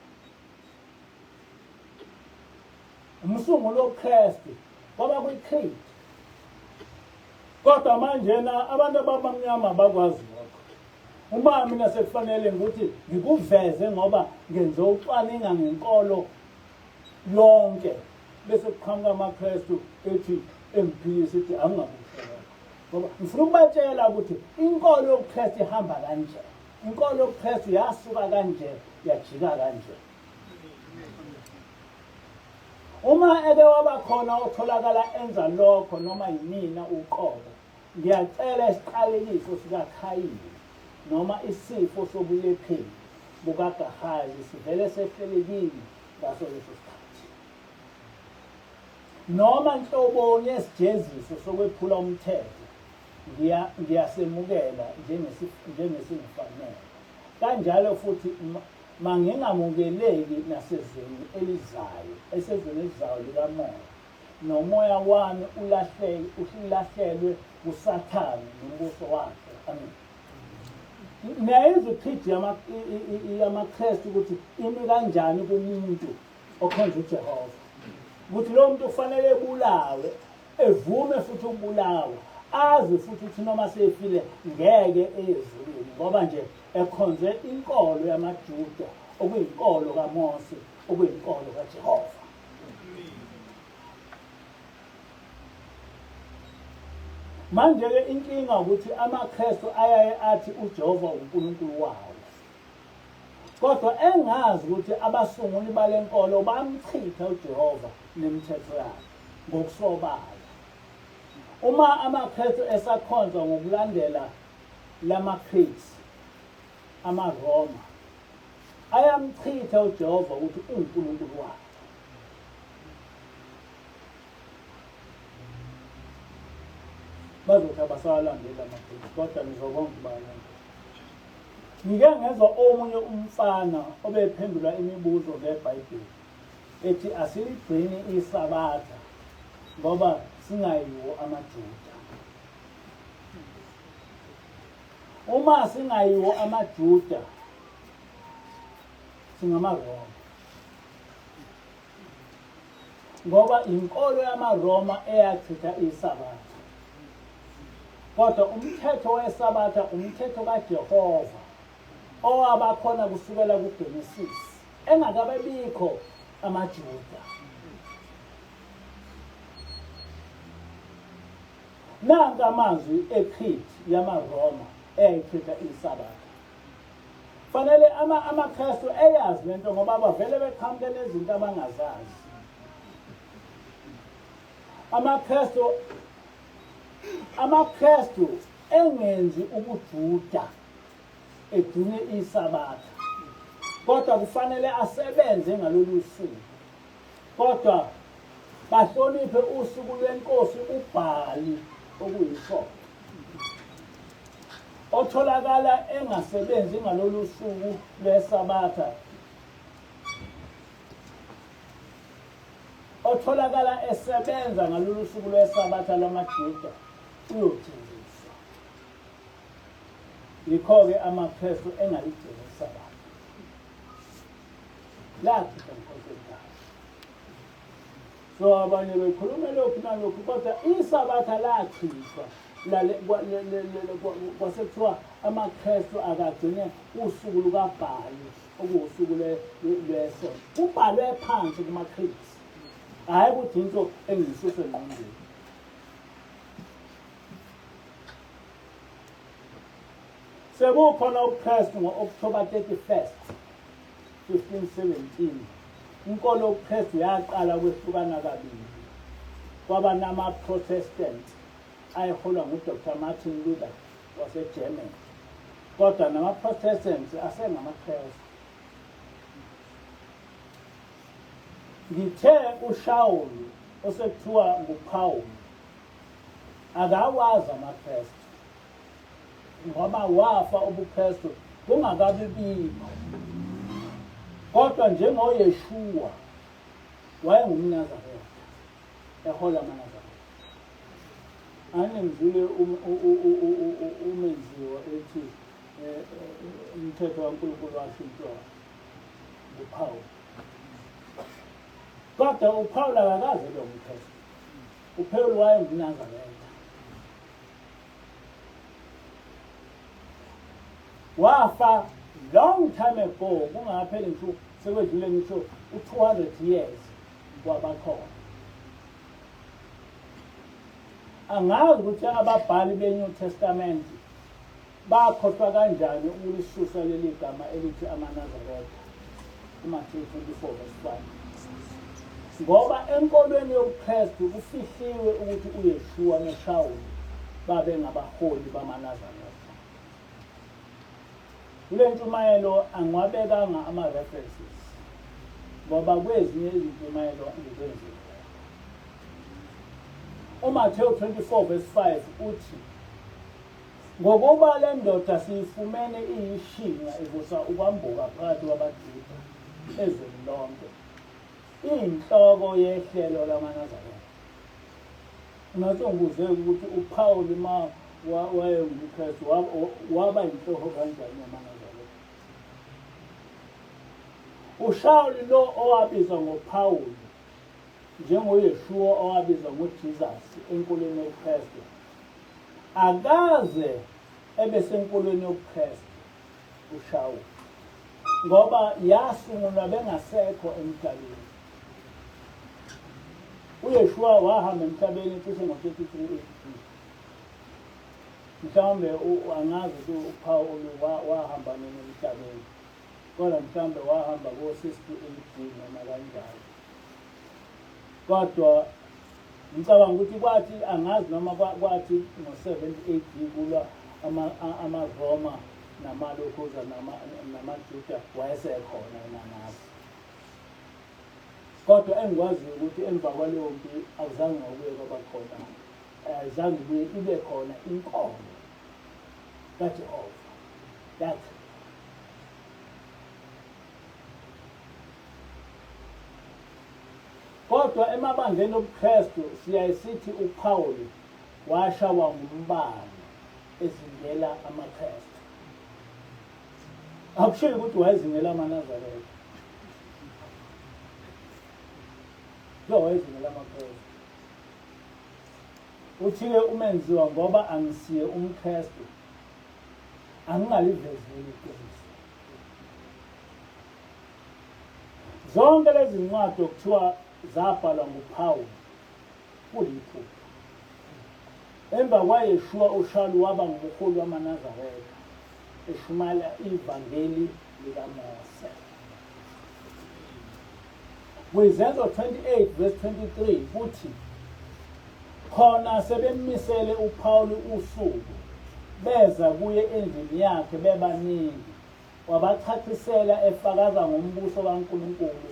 umsunguli wobuKristu kwaba kwi-creed. Kodwa manjena abantu abamnyama bakwazi lokho. Uma mina sekufanele ukuthi ngikuveze ngoba ngenze ucwaninga ngenkolo yonke bese kuqhamuka amaKristu ethi engiphikisa ethi angingakusho lokho. Ngoba ngifuna ukubatshela ukuthi inkolo yobuKristu ihamba kanje. Inkolo yobuKristu yasuka kanje yajika kanje. Uma eke waba khona otholakala enza lokho noma yimina uqobo, ngiyacela isiqalekiso sikaKhayini noma isifo sobulepheli bukaGahazi sivele sehlele kimi ngaso leso sikhathi. Noma nhloboni yesijeziso sokwephula umthetho ngiyasemukela njengesingifanele. Kanjalo futhi mangingamukeleki nasezweni elizayo, esezweni elizayo likamoya, nomoya wami ulahleke, ulahlelwe kuSathane nombuso wakhe. Amen. Niyayizwa ichidi yamaKristu ukuthi imi kanjani kumuntu okhonza uJehova, ukuthi lo muntu kufanele ebulawe, evume futhi ukubulawa, azi futhi ukuthi noma sefile ngeke ezulwini, ngoba nje ekhonze inkolo yamaJuda, okuyinkolo kaMose, okuyinkolo kaJehova. Manje-ke inkinga ukuthi amaKristu ayaye athi uJehova uNkulunkulu wawo, kodwa engazi ukuthi abasunguli bale nkolo bamchitha uJehova nemithetho yakhe ngokusobala. Uma amaKristu esakhonza ngokulandela lamaCreeds amaRoma, ayamchitha uJehova ukuthi uwuNkulunkulu wakhe. Bazothi abasawalandeli amaphilisi, kodwa ngizobonga ukubalandela. Ngike ngezwa omunye umfana obephendula imibuzo ngeBhayibheli ethi asiligcini iSabatha ngoba singayiwo amaJuda. Uma singayiwo amaJuda singamaRoma. Ngoba inkolo yamaRoma eyachitha iSabatha. Kodwa umthetho weSabatha umthetho kaJehova owabakhona kusukela kuGenesis engakabebikho amaJuda. Nanka amazwi eCreed yamaRoma eyayichitha iSabatha. Fanele amaKristu eyazi lento ngoba bavele beqhamuke nezinto abangazazi. AmaKristu amaKristu engenzi ubuJuda egcine iSabatha, kodwa kufanele asebenze ngalolu suku, kodwa bahloniphe usuku lwenkosi uBhali okuyisonto. Otholakala engasebenzi ngalolu suku lweSabatha, otholakala esebenza ngalolu suku lweSabatha lwamaJuda uyojeziswa. Yikho-ke amaKristu engaligcini iSabatha. Lachitha nkosi ekhaya. So abanye bekhuluma lokhu nalokhu, kodwa iSabatha lachithwa, kwasekuthiwa amaKristu akagcine usuku lukaBhali okuwusuku lwesonto. Kubhalwe phansi kumaKristu, hhayi ukuthi into engiyisuse engqondweni. Sekukhona ubuKristu ngo-October 31st 1517, inkolo yobuKristu yaqala ukwehlukana kabili, kwaba nama-Protestant ayeholwa nguDr Martin Luther waseGermany, kodwa nama-Protestants asengamaKristu. Ngithe uShawuli osekuthiwa nguPawulu akawazi amaKristu ngoba wafa ubuKristu bungakabi bikho, kodwa njengoYeshua wayengumNazaretha ehola amaNazaretha. Aningizwile umenziwa ethi umthetho kaNkulunkulu washintshwa nguPawulu, kodwa uPawulu akakaze ebe umKristu. UPawulu wayengumNazaretha. Wafa long time ago, kungapheli ngisho sekwedlule ngisho u-200 years kwabakhona. Angazi ukuthi ababhali be-New Testament bakhohlwa kanjani ukulisusa leli gama elithi amaNazaretha kuMathewu 24 verse 5, ngoba enkolweni yobuKristu kufihliwe ukuthi uYeshua noShawuli babengabaholi bamaNazaretha. Kule ntshumayelo angiwabekanga ama-references ngoba kwezinye izintshumayelo ngikwenzile. UMathewu 24 verse 5 uthi Ngokuba le ndoda siyifumene iyishinga ivusa ukwambuka phakathi kwabaJuda ezweni lonke, iyinhloko yehlelo lamaNazaretha. Ungase ungibuze ukuthi uPawuli ma wayengumKristu waba yinhloko kanjani yamaNazaretha? UShawuli lo owabizwa ngoPawuli njengoYeshua owabizwa ngoJesus enkolweni yobuKristu akaze ebe senkolweni yobuKristu uShawuli ngoba yasungulwa bengasekho emhlabeni. UYeshua wahamba emhlabeni cishe ngo-33 AD. Mhlawumbe angazi ukuthi uPawulu wahamba nini emhlabeni, kodwa mhlawumbe wahamba ko-60 AD noma kanjalo. Kodwa ngicabanga ukuthi kwathi angazi noma kwathi ngo-70 AD kulwa amaRoma namalokhuza namaJuda wayesekhona yena angazi. Kodwa engikwaziyo ukuthi emva kwaleyo mpi akuzange ngokuye kwaba khona ayizange ibuye ibe khona inkolo kaJehova yathi Kodwa emabandleni obuKristu siyaye sithi uPawulu washawa ngumbani ezingela amaKristu. Akushiwo ukuthi wayezingela amaNazaretha. Lo wayezingela amaKristu. Uthi-ke umenziwa ngoba angisiye umKristu angingalivezeli iqiniso. Zonke lezi zincwadi okuthiwa zabhalwa nguPawulu kuyiphupho. Emva kwaYeshua uShalu waba ngumholi wamaNazaretha eshumayela ivangeli likaMose. KwiZenzo 28 verse 23 kuthi khona sebemmisele uPawulu usuku beza kuye endlini yakhe bebaningi Wabachacisela efakaza ngombuso kaNkulunkulu,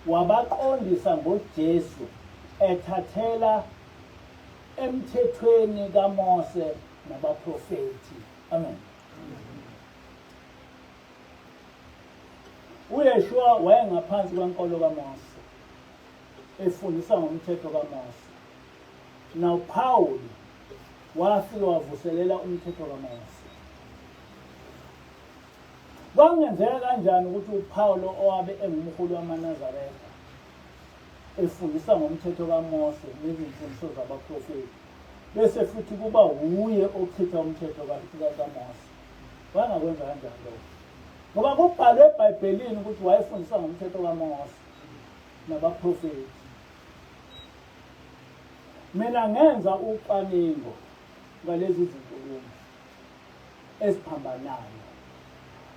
wabaqondisa ngoJesu, ethathela emthethweni kaMose nabaprofethi. Amen. UYeshua wayengaphansi kwenkolo kaMose, efundisa ngomthetho kaMose. NoPawulu wafike wavuselela umthetho kaMose. Kwakungenzeka kanjani ukuthi uPawulu owabe engumholi wamaNazaretha efundisa ngomthetho kaMose nezimfundiso zabaprofethi bese futhi kuba wuye ochitha umthetho kaMose? Wayengakwenza kanjani lokho? Ngoba kubhalwe eBhayibhelini ukuthi wayefundisa ngomthetho kaMose nabaprofethi. Mina ngenza ucwaningo ngalezi zinkulumo eziphambanayo.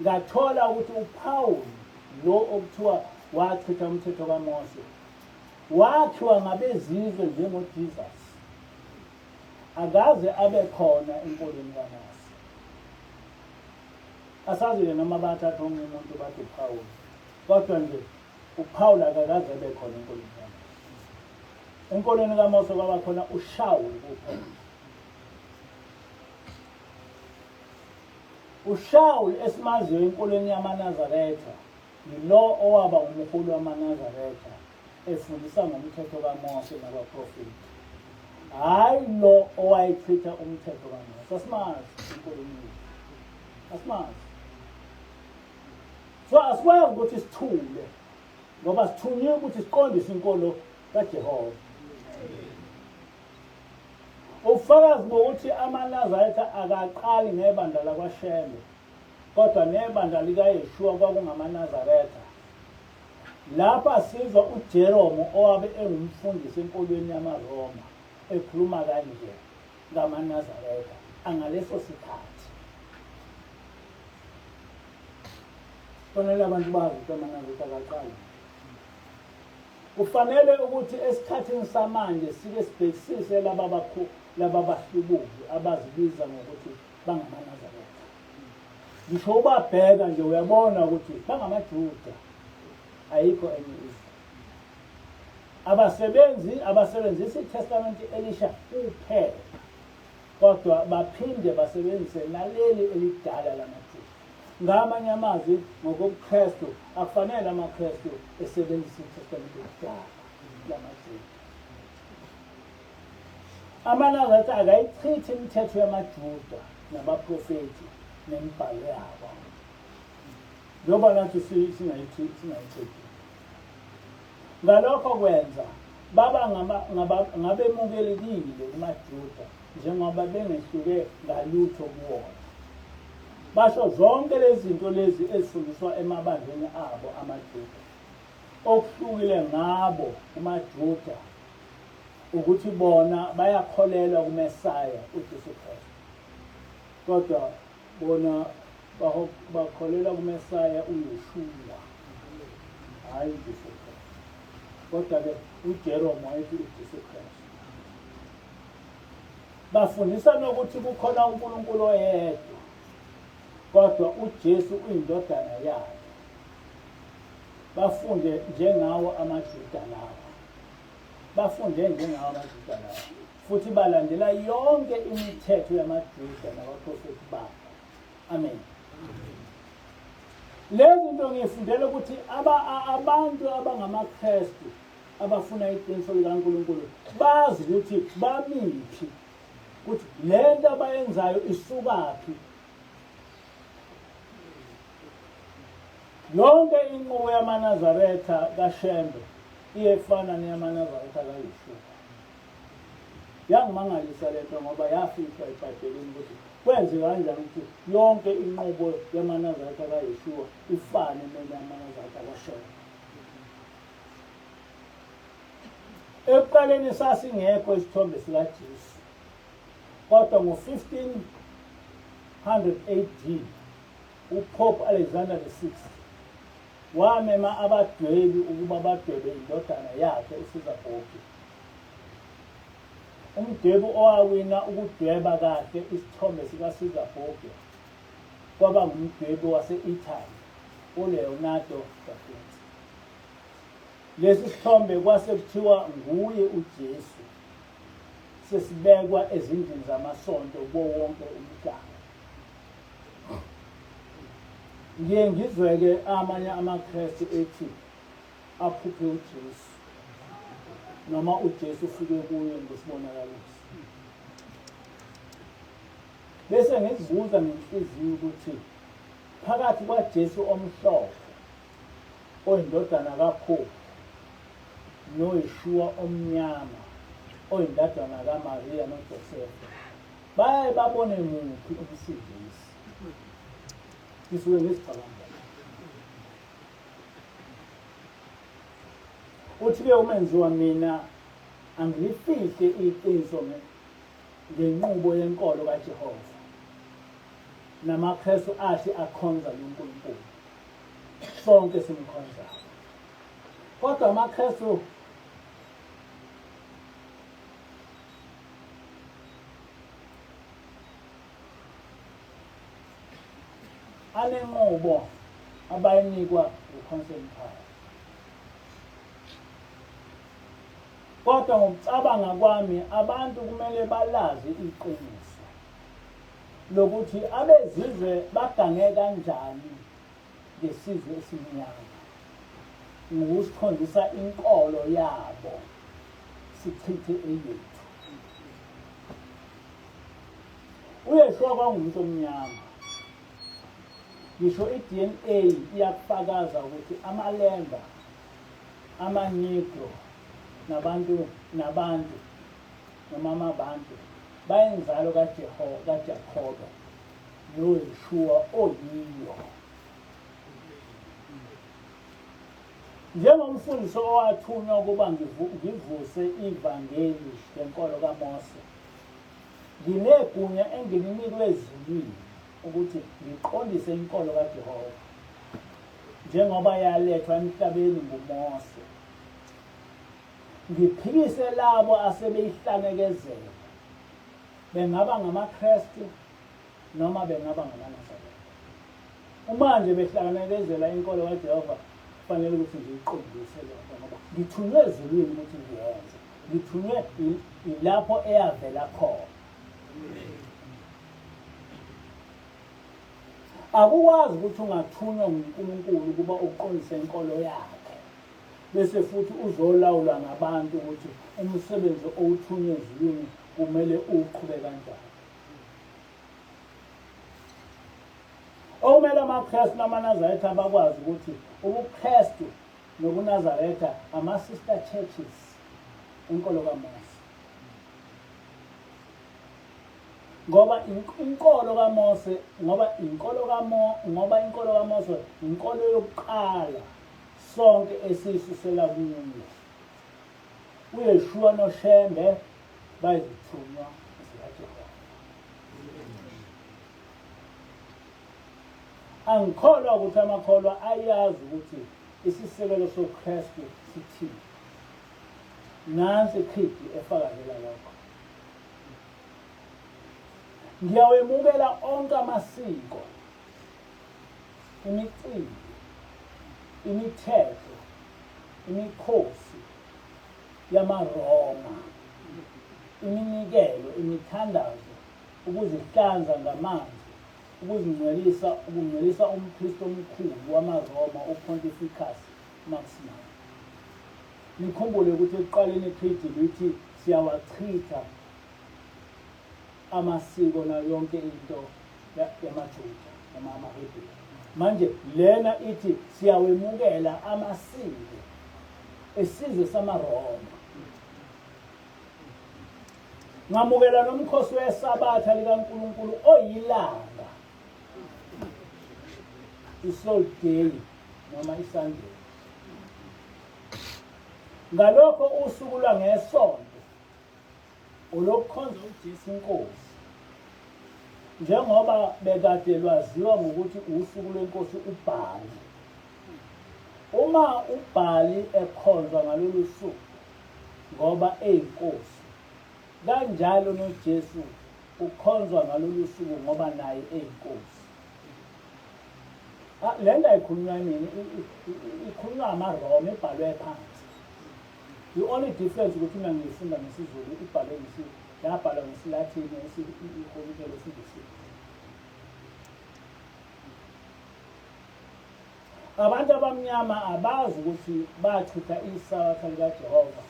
Ngathola ukuthi uPawulu lo okuthiwa wachitha umthetho kaMose wakhiwa ngabezizwe njengoJesus. Akaze abe khona enkolweni kaMose. Asazi-ke noma bathatha omunye umuntu bathi uPawulu, kodwa nje uPawulu akakaze abe khona enkolweni kaMose. Enkolweni kaMose kwaba khona uShawuli kuphela. UShawuli esimaziyo enkolweni yamaNazaretha yilo owaba ngumholi wamaNazaretha efundisa ngomthetho kaMose nabaprofethi, hhayi lo owayechitha umthetho kaMose. Asimazi enkolweni yethu, asimazi. So asikwazi ukuthi sithule ngoba sithunyiwe ukuthi siqondise inkolo kaJehova. Ubufakazi bokuthi amaNazaretha akaqali ngebandla lakwaShembe kodwa nebandla likaYeshua kwakungamaNazaretha. Lapha sizwa uJerome owabe engumfundisi enkolweni yamaRoma ekhuluma kanje ngamaNazaretha angaleso sikhathi. Kufanele abantu bazi ukuthi amaNazaretha akaqali. Kufanele ukuthi esikhathini samanje sike sibhekisise laba bakhu laba bahlubuki abazibiza ngokuthi bangamaNazaretha. Ngisho ubabheka nje uyabona ukuthi bangamaJuda, ayikho enye into. Abasebenzi abasebenzisa iTestamente Elisha kuphela. Kodwa baphinde basebenzise naleli elidala lamaJuda. Ngamanye amazwi, ngokobuKristu akufanele amaKristu esebenzise iTestamente elidala lamaJuda. AmaNazaretha akayichithi imithetho yamaJuda nabaprofethi nemibhalo yabo. Njengoba nathi singayichithi. Ngalokho kwenza baba ngabemukelekile kumaJuda njengoba bengehluke ngalutho kuwona. Basho zonke lezi zinto lezi ezifundiswa emabandleni abo amaJuda. Okuhlukile ngabo kumaJuda ukuthi bona bayakholelwa kuMesaya uJesu Kristu. Kodwa bona bakholelwa kuMesaya uYeshua, hhayi uJesu Kristu. Kodwa-ke uJerome wayethi uJesu Kristu. Bafundisa nokuthi kukhona uNkulunkulu oyedwa, kodwa uJesu uyindodana yakhe. Bafunde njengawo amaJuda lawa. Bafunde njengawo amaJuda lawa. Futhi balandela yonke imithetho yamaJuda nabaprofethi babo. Amen. Lezi zinto ngiyifundela ukuthi abantu abangamaKristu abafuna iqiniso likaNkulunkulu bazi ukuthi bamiphi, ukuthi le nto abayenzayo isukaphi. Yonke inqubo yamaNazaretha kaShembe iyefana neyamaNazaretha kaYeshua. Yangimangalisa le nto ngoba yafihlwa eBhayibhelini ukuthi kwenzeka kanjani ukuthi yonke inqubo yamaNazaretha kaYeshua ifane neyamaNazaretha kaShembe. Ekuqaleni sasingekho isithombe sikaJesu, kodwa ngo-1500 AD uPope Alexander VI wamema abadwebi ukuba badwebe indodana yakhe uCaesar Borgia. Umdwebi owawina ukudweba kahle isithombe sikaCaesar Borgia kwaba ngumdwebi wase-Italy uLeonardo da Vinci. Lesi sithombe kwase kuthiwa nguye uJesu sesibekwa ezindlini zamasonto kuwo wonke umhlaba. Ngiye ngizweke amanye amaKristu ethi aphuphe uJesu noma uJesu ufike kuye ngesibonakaliso. Bese ngizibuza ngenhliziyo ukuthi phakathi kwaJesu omhlophe oyindodana kaKhophu noYeshua omnyama oyindadana kaMariya noJosefa bayaye babone muphi umsindisi? Ngisuke ngizicabangela. Uthi-ke umenziwa mina angilifihle iqiniso ngenqubo yenkolo kaJehova namaKristu athi akhonza lo Nkulunkulu sonke simkhonzayo. Kodwa amaKristu anenqubo abayinikwa nguConstantine. Kodwa ngokucabanga kwami abantu kumele balazi iqiniso lokuthi abezizwe bagange kanjani ngesizwe esimnyama ngokusikhonzisa inkolo yabo sichithe eyethu. UYeshua kwakungumuntu omnyama. Ngisho i-DNA iyakufakaza ukuthi amaLemba, amaNegro nabantu nabantu noma amaBantu bayinzalo kaJakobe noYeshua oyiyo. Njengomfundisi owathunywa ukuba ngivuse ivangeli lenkolo kaMose, nginegunya engilinikwe ezulwini ukuthi ngiqondise inkolo kaJehova njengoba yalethwa emhlabeni nguMose, ngiphikise labo asebeyihlanekezela, bengaba ngamaKristu noma bengaba ngamaNazaretha. Uma nje behlanekezela inkolo kaJehova, kufanele ukuthi ngiyiqondise leyo nto ngoba ngithunywe ezulwini ukuthi ngiyenze, ngithunywe ilapho eyavela khona. Akukwazi ukuthi ungathunywa nguNkulunkulu ukuba uqondise inkolo yakhe bese futhi uzolawulwa ngabantu ukuthi umsebenzi owuthunywe ezulwini kumele uwuqhube kanjani. Okumele amaKristu namaNazaretha bakwazi ukuthi ubuKristu nobuNazaretha ama-sister churches enkolo kaMose. Ngoba inkolo kaMose, ngoba inkolo kaMo, ngoba inkolo kaMose inkolo yokuqala sonke esiyisusela kuyo. UYeshua noShembe bayizithunywa zikaJehova. Angikholwa ukuthi amakholwa ayazi ukuthi isisekelo soKristu sithini. Nansi ikhidi efakazela lokho. Ngiyawemukela onke amasiko, imicimbi, imithetho, imikhosi yamaRoma, iminikelo, imithandazo, ukuzihlanza ngamanzi, ukuzingcwelisa, ukungcwelisa umpristi omkhulu wamaRoma uPontificus Maximus. Nikhumbule ukuthi ekuqaleni iCreed lithi siyawachitha amasiko nayo yonke into yamaJuda noma amaHebheru. Manje lena ithi siyawemukela amasiko esizwe samaRoma. Ngamukela nomkhosi weSabatha likaNkulunkulu oyilanga iSoul Day noma iSunday. Ngalokho usuku lwangeSonto olokukhonza uJesu iNkosi, njengoba bekade lwaziwa ngokuthi usuku lweNkosi uBhali. Uma uBhali ekhonzwa ngalolu suku ngoba eyinkosi, kanjalo noJesu ukhonzwa ngalolu suku ngoba naye eyinkosi. Ah, le nto ayikhulunywa yimina, ikhulunywa amaRoma, ibhalwe phansi. The only difference ukuthi mina ngiyifunda ngesiZulu, ibhalwe ngesi yabhalwa ngesiLathini ihunyushelwe esiNgisini. Abantu abamnyama abazi ukuthi bachitha isabatha likaJehova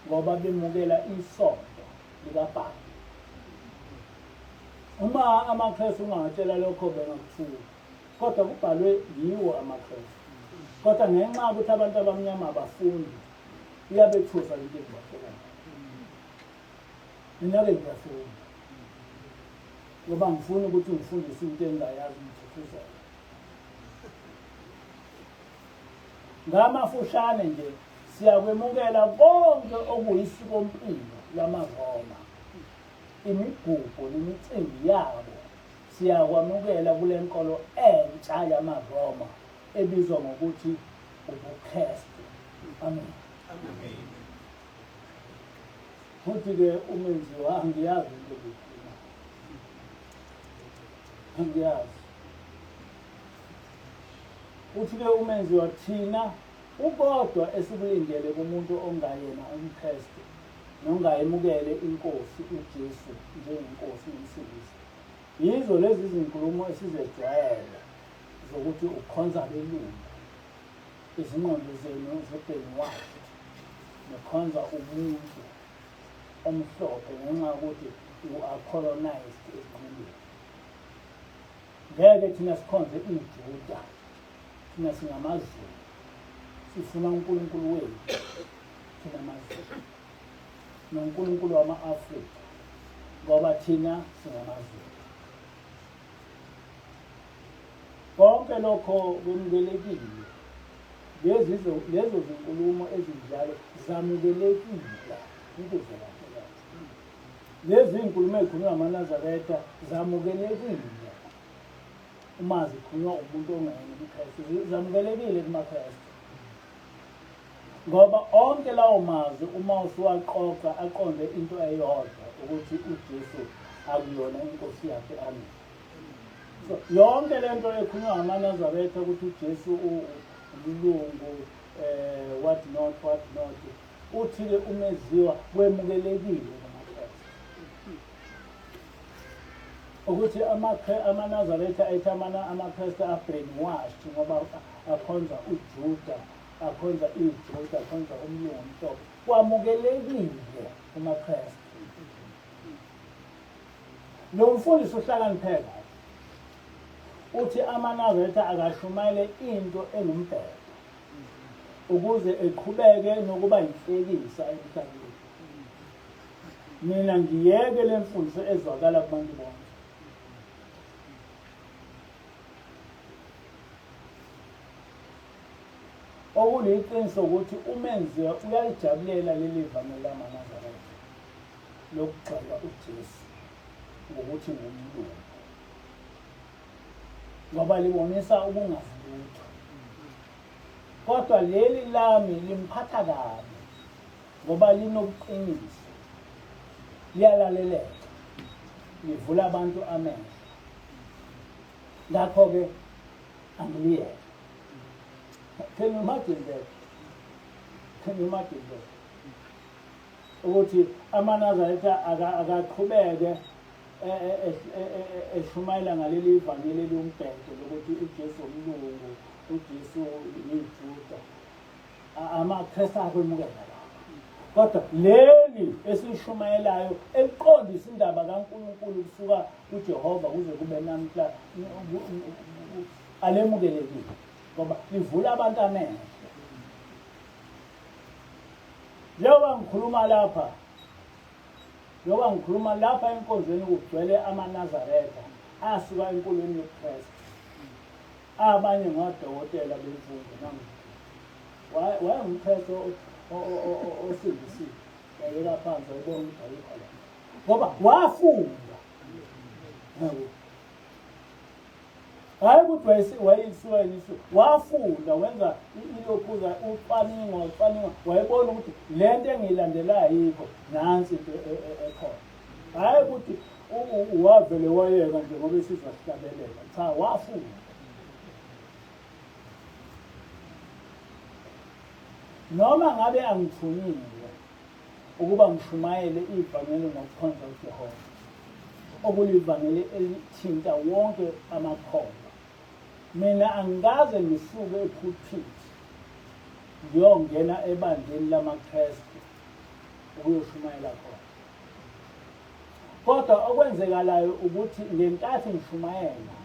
ngoba bemukela isonto likaBhali. Uma amaKristu ungawatshela lokho bengakuthuka, kodwa kubhalwe yiwo amaKristu. Kodwa ngenxa yokuthi abantu abamnyama abafundi, iyabethusa lento engibatshela. Mina-ke ngiyafunda ngoba ngifuna ukuthi ngifundise into engingayazi ngithuthuzele. Ngamafushane nje siyakwemukela konke okuyisikompilo lwamaRoma, imigubho nemicimbi yabo siyakwamukela kule nkolo entsha yamaRoma ebizwa ngokuthi ubuKristu. Amen. Amen. Futhi-ke umenziwa angiyazi into engiyikhulumayo. Angiyazi. Uthi-ke umenziwa thina ukodwa esikulindele kumuntu ongayena umKristu nongayemukele iNkosi uJesu njengeNkosi noMsindisi. Yizo lezi zinkulumo esizejwayele zokuthi ukhonza abelungu, izingqondo zenu zi-brainwashed, nikhonza umuntu omhlophe ngenxa yokuthi you are colonized ezingqondweni. Ngeke thina sikhonze iJuda, thina singamaZulu, sifuna uNkulunkulu wethu thina maZulu noNkulunkulu wama-Afrika ngoba thina singamaZulu. Konke lokho kwemukelekile. Lezi lezo zinkulumo ezinjalo zamukelekile ukuzwe kahle kahle. Lezi zinkulumo ezikhulunywa amaNazaretha zamukelekile uma zikhulunywa umuntu ongayena umKristu, zamukelekile kumaKristu. Ngoba onke lawo mazwi uma usuwaqoqa aqonde into eyodwa ukuthi uJesu akuyona inkosi yakhe. Amen. So yonke lento ekhulunywa ngamaNazaretha ukuthi uJesu umlungu what not what not, uthi-ke umeziwa kwemukelekile kumaKristu. Ukuthi amaNazaretha ethi amaKristu a-brainwashed ngoba akhonza uJuda, akhonza iJuda, akhonza umlungu omhlophe, kwamukelekile kumaKristu. Lo mfundisi uhlakaniphe kahle. Uthi amaNazaretha akashumayele into engumbhedo ukuze eqhubeke nokuba yinhlekisa emhlabeni. Mina ngiyeke le mfundiso ezwakala kubantu bonke. Okuliqiniso ukuthi umenziwa uyalijabulela leli vangeli lamaNazaretha lokugxeka uJesu ngokuthi ngumlungu ngoba libonisa ukungazi lutho. Kodwa leli lami limphatha kabi ngoba linobuqiniso, liyalaleleka, livula abantu amehlo. Ngakho-ke angiliyeke. Can you imagine that? Can you imagine that? Ukuthi amaNazaretha akaqhubeke e, e, e, eshumayela ngaleli vangeli eliwumbhedo lokuthi uJesu umlungu, uJesu yiJuda. AmaKristu akwemukela lokho. Kodwa leli esilishumayelayo eliqondisa indaba kaNkulunkulu kusuka kuJehova kuze kube namhla alemukelekile ngoba livula abantu amehlo. Njengoba ngikhuluma lapha, njengoba ngikhuluma lapha enkonzweni kugcwele amaNazaretha asuka enkolweni yobuKristu. Abanye ngodokotela bemfundo namuhla. WayengumKristu osindisiwe. Wayeka phansi wayebona ukuthi ayikho le nto. Ngoba wafunda. Yabo. Hhayi ukuthi wayeyisuka yinisu, wafunda wenza ilokhuza ucwaningo ucwaningo wayebona ukuthi le nto engiyilandelayo ayikho nansi into e, e, e, ekhona. Hhayi ukuthi wavele wayeka nje ngoba esizwa sihlabelela. Cha, wafunda. Noma ngabe angithunyiwe ukuba ngishumayele ivangeli ngokukhonza uJehova, okulivangeli elithinta wonke amakholwa, mina angikaze ngisuke epulpit ngiyongena ebandleni lamaKristu ukuyoshumayela khona. Kodwa okwenzekalayo ukuthi ngenkathi ngishumayela,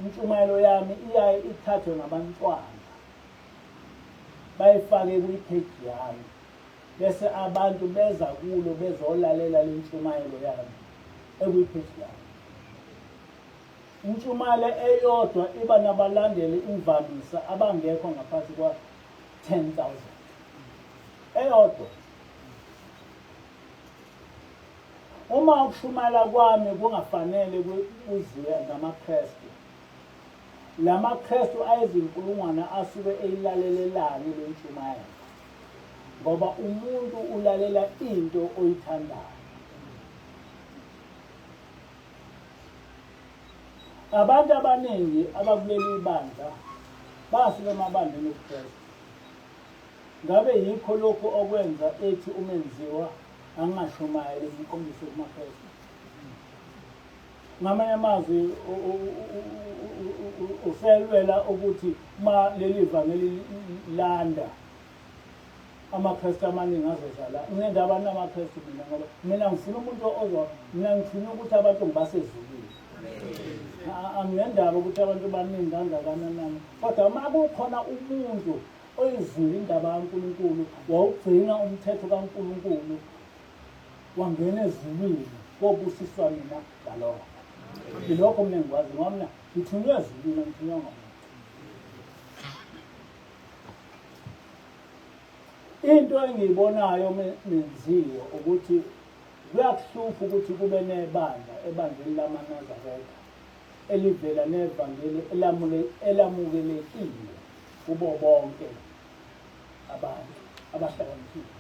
intshumayelo yami iyaye ithathwe ngabantwana bayifake kwi-page yami bese abantu beza kulo bezolalela le ntshumayelo yami ekwi-page yami. Intshumayelo eyodwa iba nabalandeli imvamisa abangekho ngaphansi kwa-10,000 eyodwa. Uma ukushumayela kwami kungafanele kuziwe ngamaKristu, la maKristu ayizinkulungwane asuke eyilalelelani le ntshumayelo? Ngoba umuntu ulalela into oyithandayo. Abantu abaningi abakuleli bandla basuka emabandleni obuKristu. Ngabe yikho lokhu okwenza ethi umenziwa angashumayeli ngiqondise kumaKristu? Ngamanye amazwi uselwela ukuthi uma leli vangeli landa amaKristu amaningi azoza la. Nginendaba namaKristu mina ngoba mina ngifuna umuntu ozo mina ngifuna ukuthi abantu ngibasezulwini. Anginendaba ukuthi abantu baningi kangakanani kodwa uma kukhona umuntu oyizwile indaba kaNkulunkulu wawugcina umthetho kaNkulunkulu wangena ezulwini kobusiswa mina ngalokho. Yilokho mina engikwazi ngoba mina ngithunywe ezulwini angithunywa ngamuntu. Into engiyibonayo menziwe ukuthi kuyakuhlupha ukuthi kube nebandla ebandleni lamaNazaretha elivela nevangeli elamukelekile kubo bonke abantu abahlakaniphile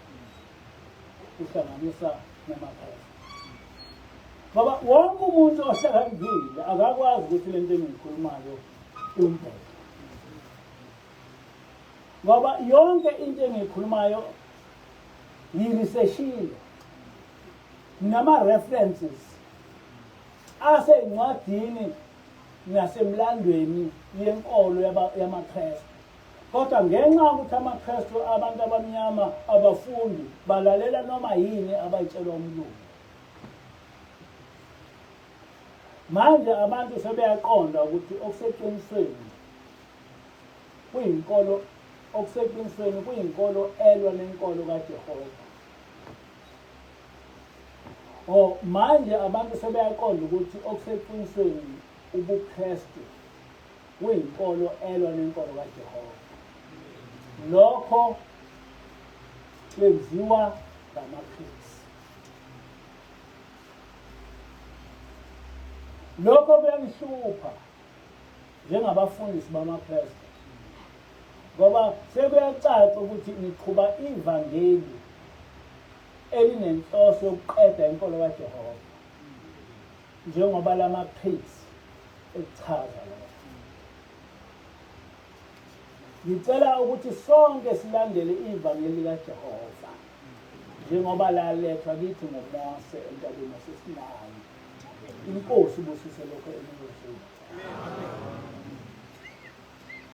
kuhlanganisa namaKristu ngoba wonke umuntu ohlakaniphile akakwazi ukuthi le nto engiyikhulumayo iwumbhedo ngoba yonke into engiyikhulumayo ngiriseshile nama-references. Aseyincwadini nasemlandweni yenkolo yamaKristu. Kodwa ngenxa yokuthi amaKristu abantu abamnyama abafundi balalela noma yini abayitshelwa umlungu. Manje abantu sebeyaqonda ukuthi okuseqinisweni kuyinkolo okuseqinisweni kuyinkolo elwa nenkolo kaJehova. Oh manje abantu sebeyaqonda ukuthi okuseqinisweni ubuKristu kuyinkolo elwa nenkolo kaJehova. Lokho kwenziwa ngamaKristu. Lokho kuyangihlupha njengabafundisi bamaKristu ngoba sekuyacaca ukuthi niqhuba ivangeli elinenhloso yokuqeda inkolo kaJehova njengoba lama-priests ekuchaza lokho. Ngicela ukuthi sonke silandele ivangeli likaJehova njengoba lalethwa kithi ngoMose entabeni yaseSinayi. Inkosi ibusise lokho enikuzwile.